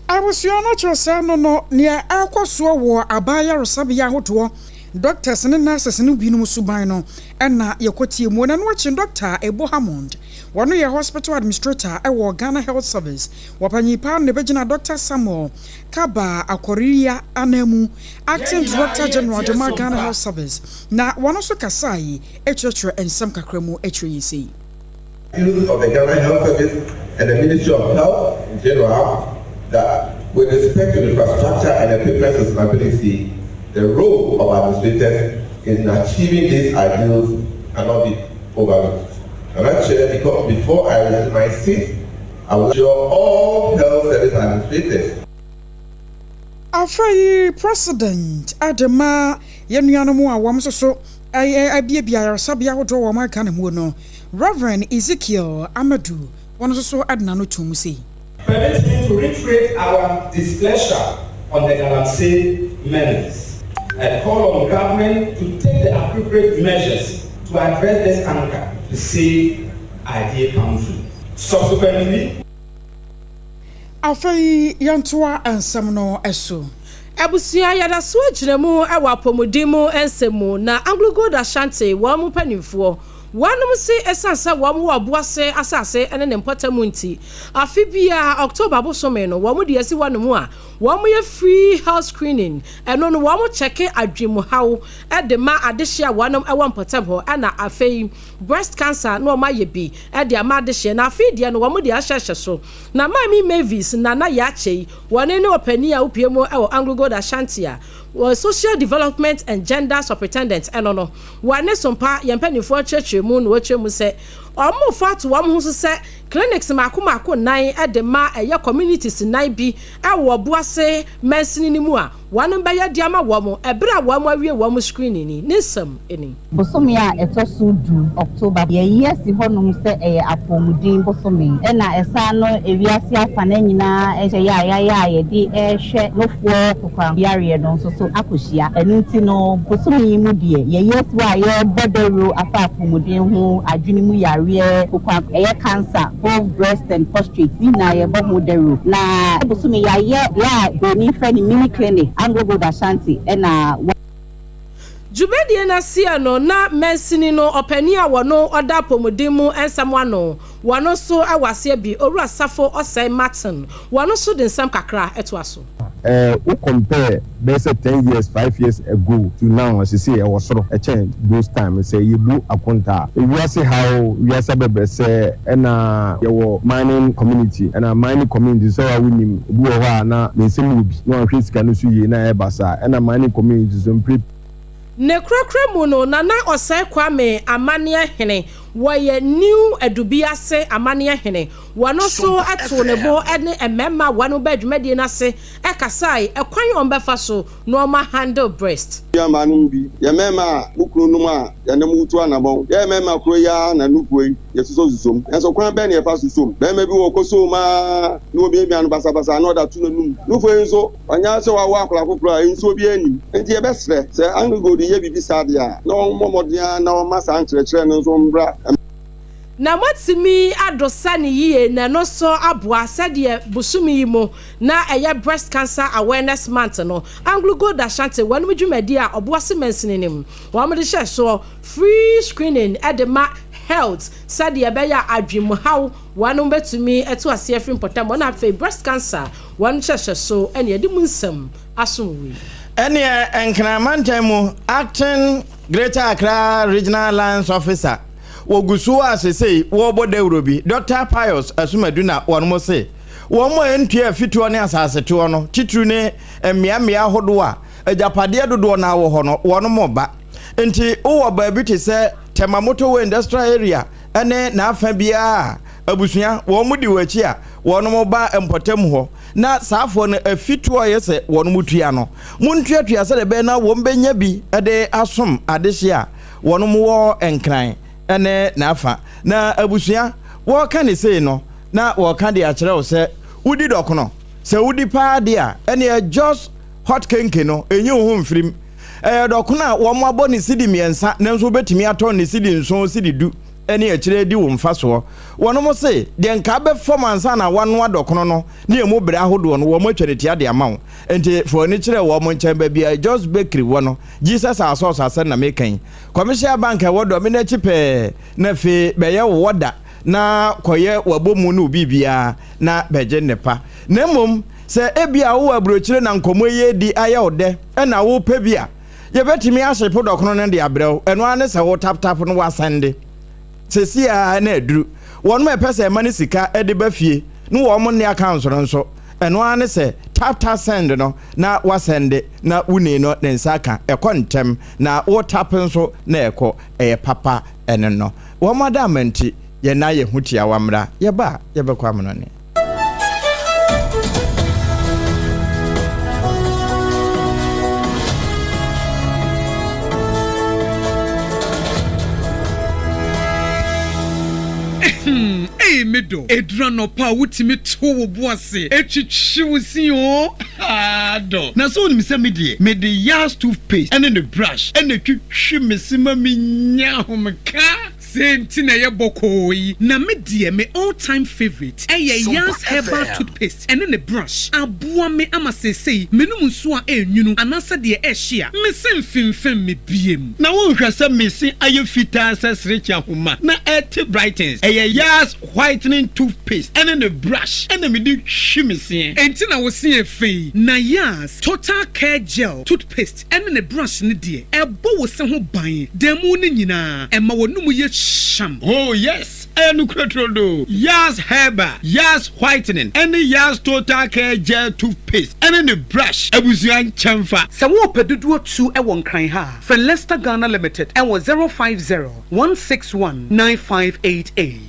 Abusua no kyerɛ sɛ no no nea ɛrekɔ soɔ wɔ aban ayaresabea ahodoɔ, doctors ne nurses no binom suban no na yɛkɔtie mu. Na ɛno akyi no Dɔkta Ebo Hammond, wɔno yɛ hospital administrator wɔ Ghana Health Service, wɔpanyin paa no na ɛbɛgyina Dɔkta Samuel Kaba Akɔriya ananmu, Acting Director General de ma Ghana Health Service, na wɔno nso kasae kyerɛkyerɛ nsɛm kakra mu kyerɛ yɛn sei. Views of the Ghana Health Service and the Ministry of Health in general that with respect to infrastructure and equipment sustainability, the role of administrators in achieving these ideals cannot be overlooked. Madam Chair, because before I resume my seat, I will assure all health service administrators. Afei President de ma yɛn nuanom a wɔn nso so abiabia ayaresabea ahodoɔ wɔ ɔman Ghana mu no, Rev. Ezekiel Amadu, wɔn nso so de n'ano too mu sei. Permit me to reiterate our displeasure on the galamsey menace and call on government to take the appropriate measures to address this canker to save our dear country. Subsequently, Afei yɛntoa nsɛm no so. Abusua, yɛda so gyina mu wɔ apɔmuden mu nsɛm mu, na AngloGold Ashanti wɔn mu mpanimfoɔ, wɔnom se ɛsiane sɛ wɔn wɔ Ɔboase asase ne ne mpɔtam nti, afe biara October bosome no wɔn de asi hɔnom a wɔn yɛ free health screening, ɛno no wɔn kyɛke adwenmuhaw de ma adehyeɛ a wɔnom wɔ mpɔtam hɔ, ɛna afei breast cancer na wɔn ayɛ bi de ama adehyeɛ, na afei deɛ no wɔn de ahyɛhyɛ so. Na Maame Mavis Nana Yakyei, wɔne ne ɔpanin a wopue mu wɔ AngloGold Ashanti a wɔ Social Development and Gender Superintendent ɛno no, wɔne Sompa yɛn mpanimfoɔ kyerɛkyerɛ mu na wɔkyerɛ mu sɛ wɔrefa ato wɔn ho so sɛ clinics mmaako mmaako nnan de ma ɛyɛ communities nnan bi wɔ Ɔboase mansini no mu a Wɔn bɛyɛ de ama wɔn ɛberɛ a wɔn awie wɔn screening ni. Ne nsɛm ni. Bosome a ɛtɔ so du, October, yɛayi asi hɔnom sɛ ɛyɛ apɔwmuden bosome. Ɛna ɛsan no ewiase afanan nyinaa nhyehyɛeɛ a yɛayɛ a yɛde rehwɛ nofoɔ kokoram yareɛ no nso so akɔhyia. Ɛno nti no, bosome yi mu deɛ, yɛayi asi hɔ a yɛrebɔ dawuro afa apɔwmuden ho, adwene mu yareɛ, kokoram, ɛyɛ cancer, both breast and prostrate, ne nyinaa yɛrebɔ ho dawuro. Na bosome yi yɛayɛ deɛ a buroni frɛ no mini clinic, Anglo Gold Ashanti na wa. Dwumadie no aseɛ no, na mansini no ɔpanin a wɔno ɔda apɔmuden mu nsɛm ano, wɔno nso wɔ aseɛ bi, Owura Safo Osei Martin, wɔno nso de nsɛm kakra toa so. Eh wo compare bɛyɛ sɛ ten years, five years ago to now a sesei ɛwɔ soro ɛkyɛn those time sɛ yɛbu akonta a. Wiase haw, wiase abɛbrɛsɛ ɛna yɛwɔ mining community ɛna mining community sɛ woa wonim obi wɔ hɔ a na ne nsam wɔ bi na wanhwɛ sika no so yie na ɛba saa ɛna mining community nso mpre Ne korakora mu no, Nana Osei Kwame Amanneɛ Hene, wɔyɛ New Adubiase Amanneɛ Hene. Wɔno nso too ne bo ne mmarima a wɔne baa dwumadie no ase kasae ɛkwan a wɔbɛfa so na wɔn a handle breast. Nuammaanom bi, yɛn mmarima a mo kununom a yɛne mo retu anammɔn, yɛyɛ mmarima koro yi ara na nufoɔ yi yɛsosɔsosɔ mu. Nanso kwan bɛn na yɛfa so sɔ mu? Barima bi wɔ hɔ, ɔkɔsɔ mu ara na ɔmiamia no basabasa na ɔde ato n'anom. Nufoɔ yi nso, Ɔnyɛ sɛ wawo akwadaa foforɔ a nsuo biara nnim. Enti yɛbɛsrɛ, sɛ AngloGold yɛ biribi saa deɛ a, na wɔmmɔ mmɔden ara na wɔmma saa nkyerɛkyerɛ no nso mmra. Na moatumi adosa no yie na ɛno nso aboa sɛdeɛ bosome yi mu na ɛyɛ Breast Cancer Awareness Month no, AngloGold Ashanti wɔnom dwumadie a Ɔboase mansini no mu wɔn de hyɛ soɔ free screening de ma health sɛdeɛ ɛbɛyɛ a adwemuhaw wɔnom bɛtumi atu aseɛ afiri mpɔtam hɔ na afei breast cancer Wɔn nhyɛhyɛso ne ɛde mu nsɛm asom wo yi. Ɛneɛ Nkran mantam mu Acting Greater Accra Regional Lands Officer wɔgu so a sesei wɔrebɔ dawuro bi, Dɔkta Pius Asumadu na wɔnom se wɔn a ɛntua fitoɔ ne asasetoɔ no titiriw ne mmeammea ahodoɔ a agyapadeɛ dodoɔ no ara wɔ hɔ no wɔnom ba. Nti wowɔ baabi te sɛ Tema Motorway Industrial Area ne n'afa biara a abusua wɔn di w'akyi a wɔnom ba mpɔtam hɔ na saafoɔ no afituo a ɛyɛ sɛ wɔnom tua no montuatua sɛdeɛ ɛbɛyɛ na wɔn bɛnya bi de asom adehye a wɔnom wɔ Nkran ne n'afa. Na abusua wɔka ne sei no na wɔka de akyerɛ wo sɛ wodi dɔkono sɛ wodi paa deɛ a ɛneɛ just hot kenke no ɛnyi wo ho mfirim. Ɛyɛ dɔkono a wɔabɔ ne sidi mmiɛnsa nanso wobɛtumi atɔn ne sidi nson, sidi du ne akyire adi wo mfasoɔ. Wɔnom se, deɛ nka abɛfam ansa na woanoa dɔkono no ne ɛmu berɛ ahodoɔ no wɔn atwa no tia de ama wo. Enti fa w'ani kyerɛ wɔn nkyɛn baabi a Jos Bakery wɔ no, Jesus Our Source asɛm na meka yi. Commercial Bank a ɛwɔ Dɔme no akyi pɛɛ na afei bɛyɛ wo wɔda na kɔyɛ w'abɔmu ne wo biribiara na bɛgye nnepa. Na mmom sɛ ebia wowɔ aburokyire na nkɔmmɔ yi redi ayɛ wo dɛ na wopɛ bi a, yɛbɛtumi ahyepo dɔkono no de abrɛ wo. Ɛno ara ne sɛ wo tap tap no woasɛnde seesei ara na aduru. Wɔnom a ɛpɛ sɛ ɛma no sika de ba fie ne wɔn nne accounts no nso, ɛno ara ne sɛ tap tap send no na woasɛnde na wo nii no ne nsa aka. Ɛkɔ ntɛm na wo tap nso na ɛkɔ. Ɛyɛ papa ɛno no. Wɔn adaama nti yɛn nan yɛ ho tiawa mmra yɛba a yɛbɛkɔ amanɔne. Ei me dɔ, ɛduru anɔpa a wotumi to wo bo ase twitwi wo se oo, haa dɔ. Na sɛ wonim sɛ me deɛ, mede Yas toothpaste ne ne brush na ɛtwitwi me se ma menya ahomeka. Sei nti na ɛyɛ bɔkɔɔ yi. Na me deɛ me all time favourite ɛyɛ Yans herbal toothpaste ɛne ne brush. Aboa me ama seesei menom nsuo a ɛnwunu anaasɛ deɛ ɛhye a, me se mfimfim me biem. Na wonhwɛ sɛ me se ayɛ fitaa sɛ serekye ahoma na ɛte brightens. Ɛyɛ Yas whitening toothpaste ɛne ne brush ɛna mede twi me seɛ. Enti na wo se yɛ fɛ yi. Na Yas total care gel toothpaste ɛne ne brush no deɛ, ɛbɔ wo se ho ban da mu no nyinaa, ɛma w'anomu yɛ hyam. Oh yes, ɛyɛ nokorɛ turodoo. Yas Herbal, Yas Whitening ɛne Yas Total Care Gel Toothpaste ɛne ne brush abusua nkyɛnfa. Sɛ worepɛ dodoɔ tu wɔ Nkran ha a, frɛ Lester Ghana Limited wɔ 050 161 9588.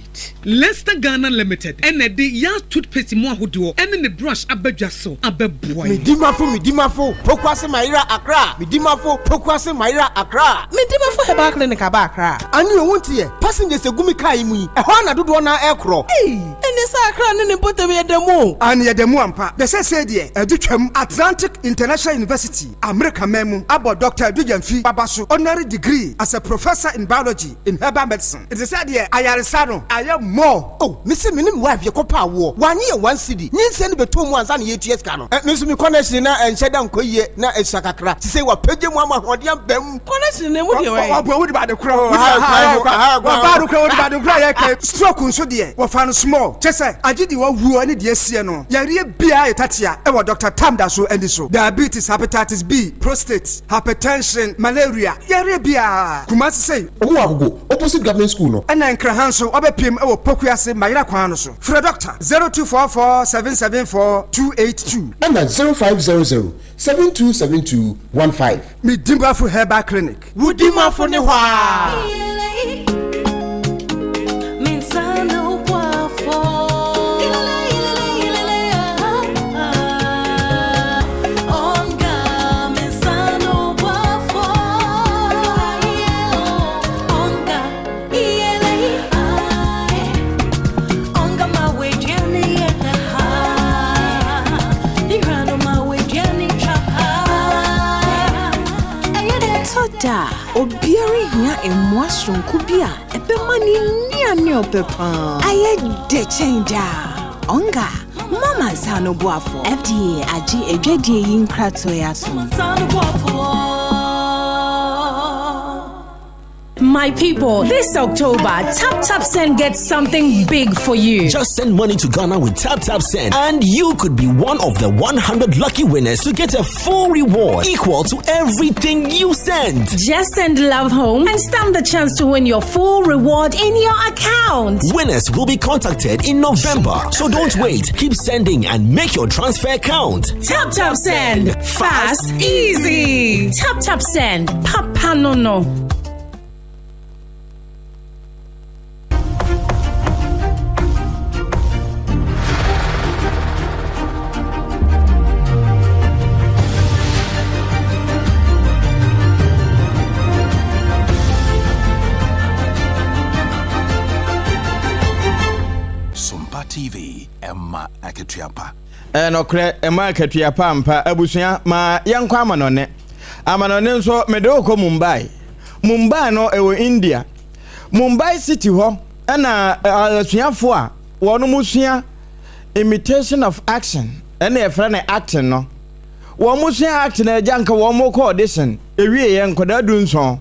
Lester Ghana Limited na ɛde Yas Toothpaste mu ahodoɔ ne ne brush aba dwa so abɛboa yɛn. Medimafo Medimafo Pokuase Mayera Accra Medimafo Pokuase Mayera Accra. Medimafo Herbal Clinic aba Accra. Ane o wonte ɛ? Passengers egu me car yi mu yi, ɛhɔ ara na dodoɔ no ara ɛrekorɔ. Ei! Ɛneɛ sɛ Accra ne ne mpɔtam yɛ da mu o. Aane yɛda mu ampa. Na seesei deɛ adu twam. Atlantic International University, Amerika man mu, abɔ Dɔkta Adu Gyamfi aba so honorary degree as a Professor in Biology in Herbal Medicine. Nti sɛ deɛ ayaresa no ayɛ more. Oh, me se me ne me wife yɛkɔ pɛ awoɔ, wannye yɛn one cedi, nyinsɛn no bɛtɔɔ mu ansa na yɛretua sika no. Eh, me nso me connection na ɛnhyɛ da nkɔ yie, na ɛsua kakra, sesei wapagya mu ama ahoɔden aba mu. Connection na emu deɛ wɔyɛ. Ɔbɔ wodi baade korɔ. Ɔbaa do korɔ wodi baade korɔ yɛ kɛ. Stroke nso deɛ wɔfa no small. Kyɛ sɛ agye deɛ wawuo ne deɛ asie no. Yareɛ biara yɛ tatea ɛwɔ Doctor Tam da so ani so. Diabetes, hepatitis B, prostate, hypertension, malaria, yareɛ biara. Kumasi sei. Ɔmo wɔ Agogo, opposite government school no. Ɛna Nkraha nso wabɛpiem ɛwɔ Pokuase Mayera kwan no so. Frɛ Doctor 0244 774 282. Ɛna 0500 7272 15. Medimafo Herbal Clinic. Wo dimafo ne hɔ aa. Ɛtɔ da a, obiara hia mmoa soronko bi a ɛbɛma ne nnuane a ɔpɛ paa ayɛ dɛ kyɛn daa. Onga, mama nsa ano boafo. FDA agye adwadie yi nkratoɔ yi atom. My people, this October, Tap Tap Send gets something big for you. Just send money to Ghana with Tap Tap Send, and you could be one of the 100 lucky winners to get a full reward equal to everything you send. Just send love home and stand the chance to win your full reward in your account. Winners will be contacted in November, so don't wait. Keep sending and make your transfer count. Tap Tap Send. Fast, easy. Tap Tap Send. Papa no no. Sompa TV, ɛma akatua pa. Ɛyɛ nɔkorɛ, ɛma akatua pa ampa. Abusua, ma yɛnkɔ amanɔne. Amanɔne nso, mede wo kɔ Mumbai. Mumbai no, ɛwɔ India. Mumbai city hɔ na asuafoɔ a wɔn sua imitation of action, ɛna yɛfrɛ no acting no. Wɔn sua acting agya nka wɔn kɔ audition, ɛwieɛ nkwadaa dunson,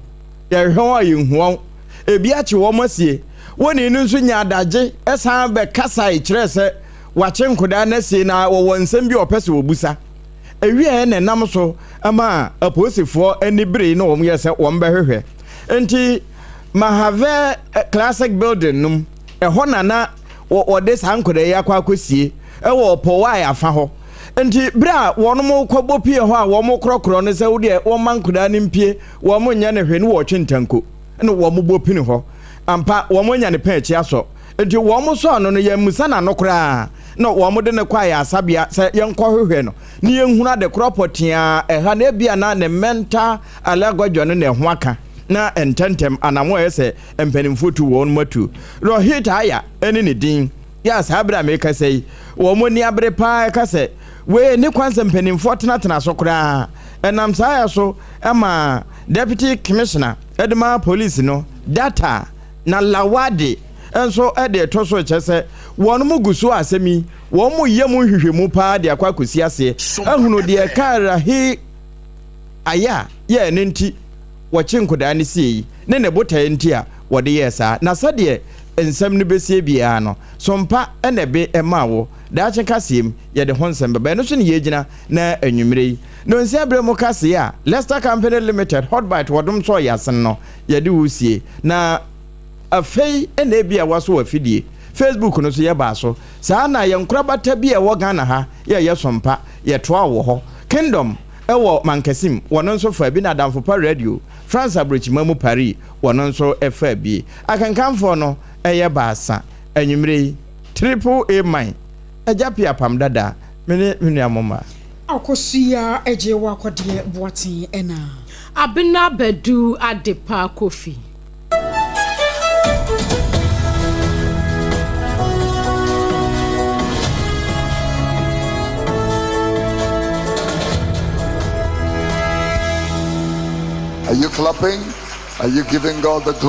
yɛhwehwɛ wɔn a yɛnhu wɔn. Ebi akye wɔn asie. Wɔn no nso nya adagye san bɛkasae kyerɛɛ sɛ wakye nkwadaa no asie na wɔwɔ nsɛm bi a wɔpɛ sɛ wɔbusa. Ɛwieɛ na ɛnam so ma apolisifoɔ ani beree na wɔyɛ sɛ wɔbɛhwehwɛ. Enti Mahavir Classic Building no mu, ɛhɔ na na wɔde saa nkwadaa yi akɔ akɔsie wɔ Powai afa hɔ. Enti berɛ a wɔn kɔbɔ pie hɔ a wɔkorɔkorɔ no sɛ wodeɛ wɔmma nkwadaa no mpie, wɔn nyɛ no hwee ne wɔtwe ntanko na wɔn bɔ pini hɔ. Ampa wɔn anya ne pɛn akyi asɔ. Enti wɔn sɔɔ no no yɛammisa n'ano koraa na wɔde no kɔ ayaresabea sɛ yɛnkɔhwehwɛ no na yɛnhunu ade korɔ pɔtee a ɛha no, ebia na ne mental alaguadwa no na ɛho aka na ntɛmntɛm anammɔn a ɛyɛ sɛ mpanimfoɔ tu wɔn mu atu. Rohit Iyer ne ne din yɛ a saa bere a merekasa yi wɔn ani abere paa ɛka sɛ wei nni kwan sɛ mpanimfoɔ tenatena so koraa. Ɛnam saa yɛ so ma Deputy Commissioner de ma polisi no Datta Nalawade nso de reto so rekyerɛ sɛ wɔn gu so a asɛm yi wɔreyɛ mu nhwehwɛmu paa de akɔ akɔsi aseɛ ahunu deɛ ɛkaa Rahi ayɛ a yɛɛ no nti wɔkye nkodaa no sie yi ne ne botaeɛ nti a wɔde yɛɛ saa. Na sɛdeɛ nsɛm no bɛsie biara no, sompa na ɛbe ɛmaa wo. Daakye kaseɛ mu, yɛde ho nsɛm bɛba. Ɛno so ne yɛgyina na anwummerɛ yi. Nonsia berɛ mu kaseɛ a Lester Company Limited, Hotbite wɔdom sɔɔ yɛn asen no, yɛde wo sie. Na afei na ebia woaso w'afidie. Facebook no so yɛbaa so. Saa na yɛn nkorabata bi a ɛwɔ Ghana ha yɛ yɛ sompa, yɛtoa wɔ hɔ. Kingdom wɔ Mankasim, wɔno nso faa bi na Adamfo Pa Radio, France aburokyima mu Paris, wɔno nso faa bi. Akenkanfoɔ no yɛ baasa anwumerɛ yi, Triple A Mine, Agya Pia Pam Dada, me ne me nua Momma. Akosua Adjei Wakɔdeɛ Boateng ɛna. Abena Badu Adepa Kofi. Are you clapping? Are you giving God the glory?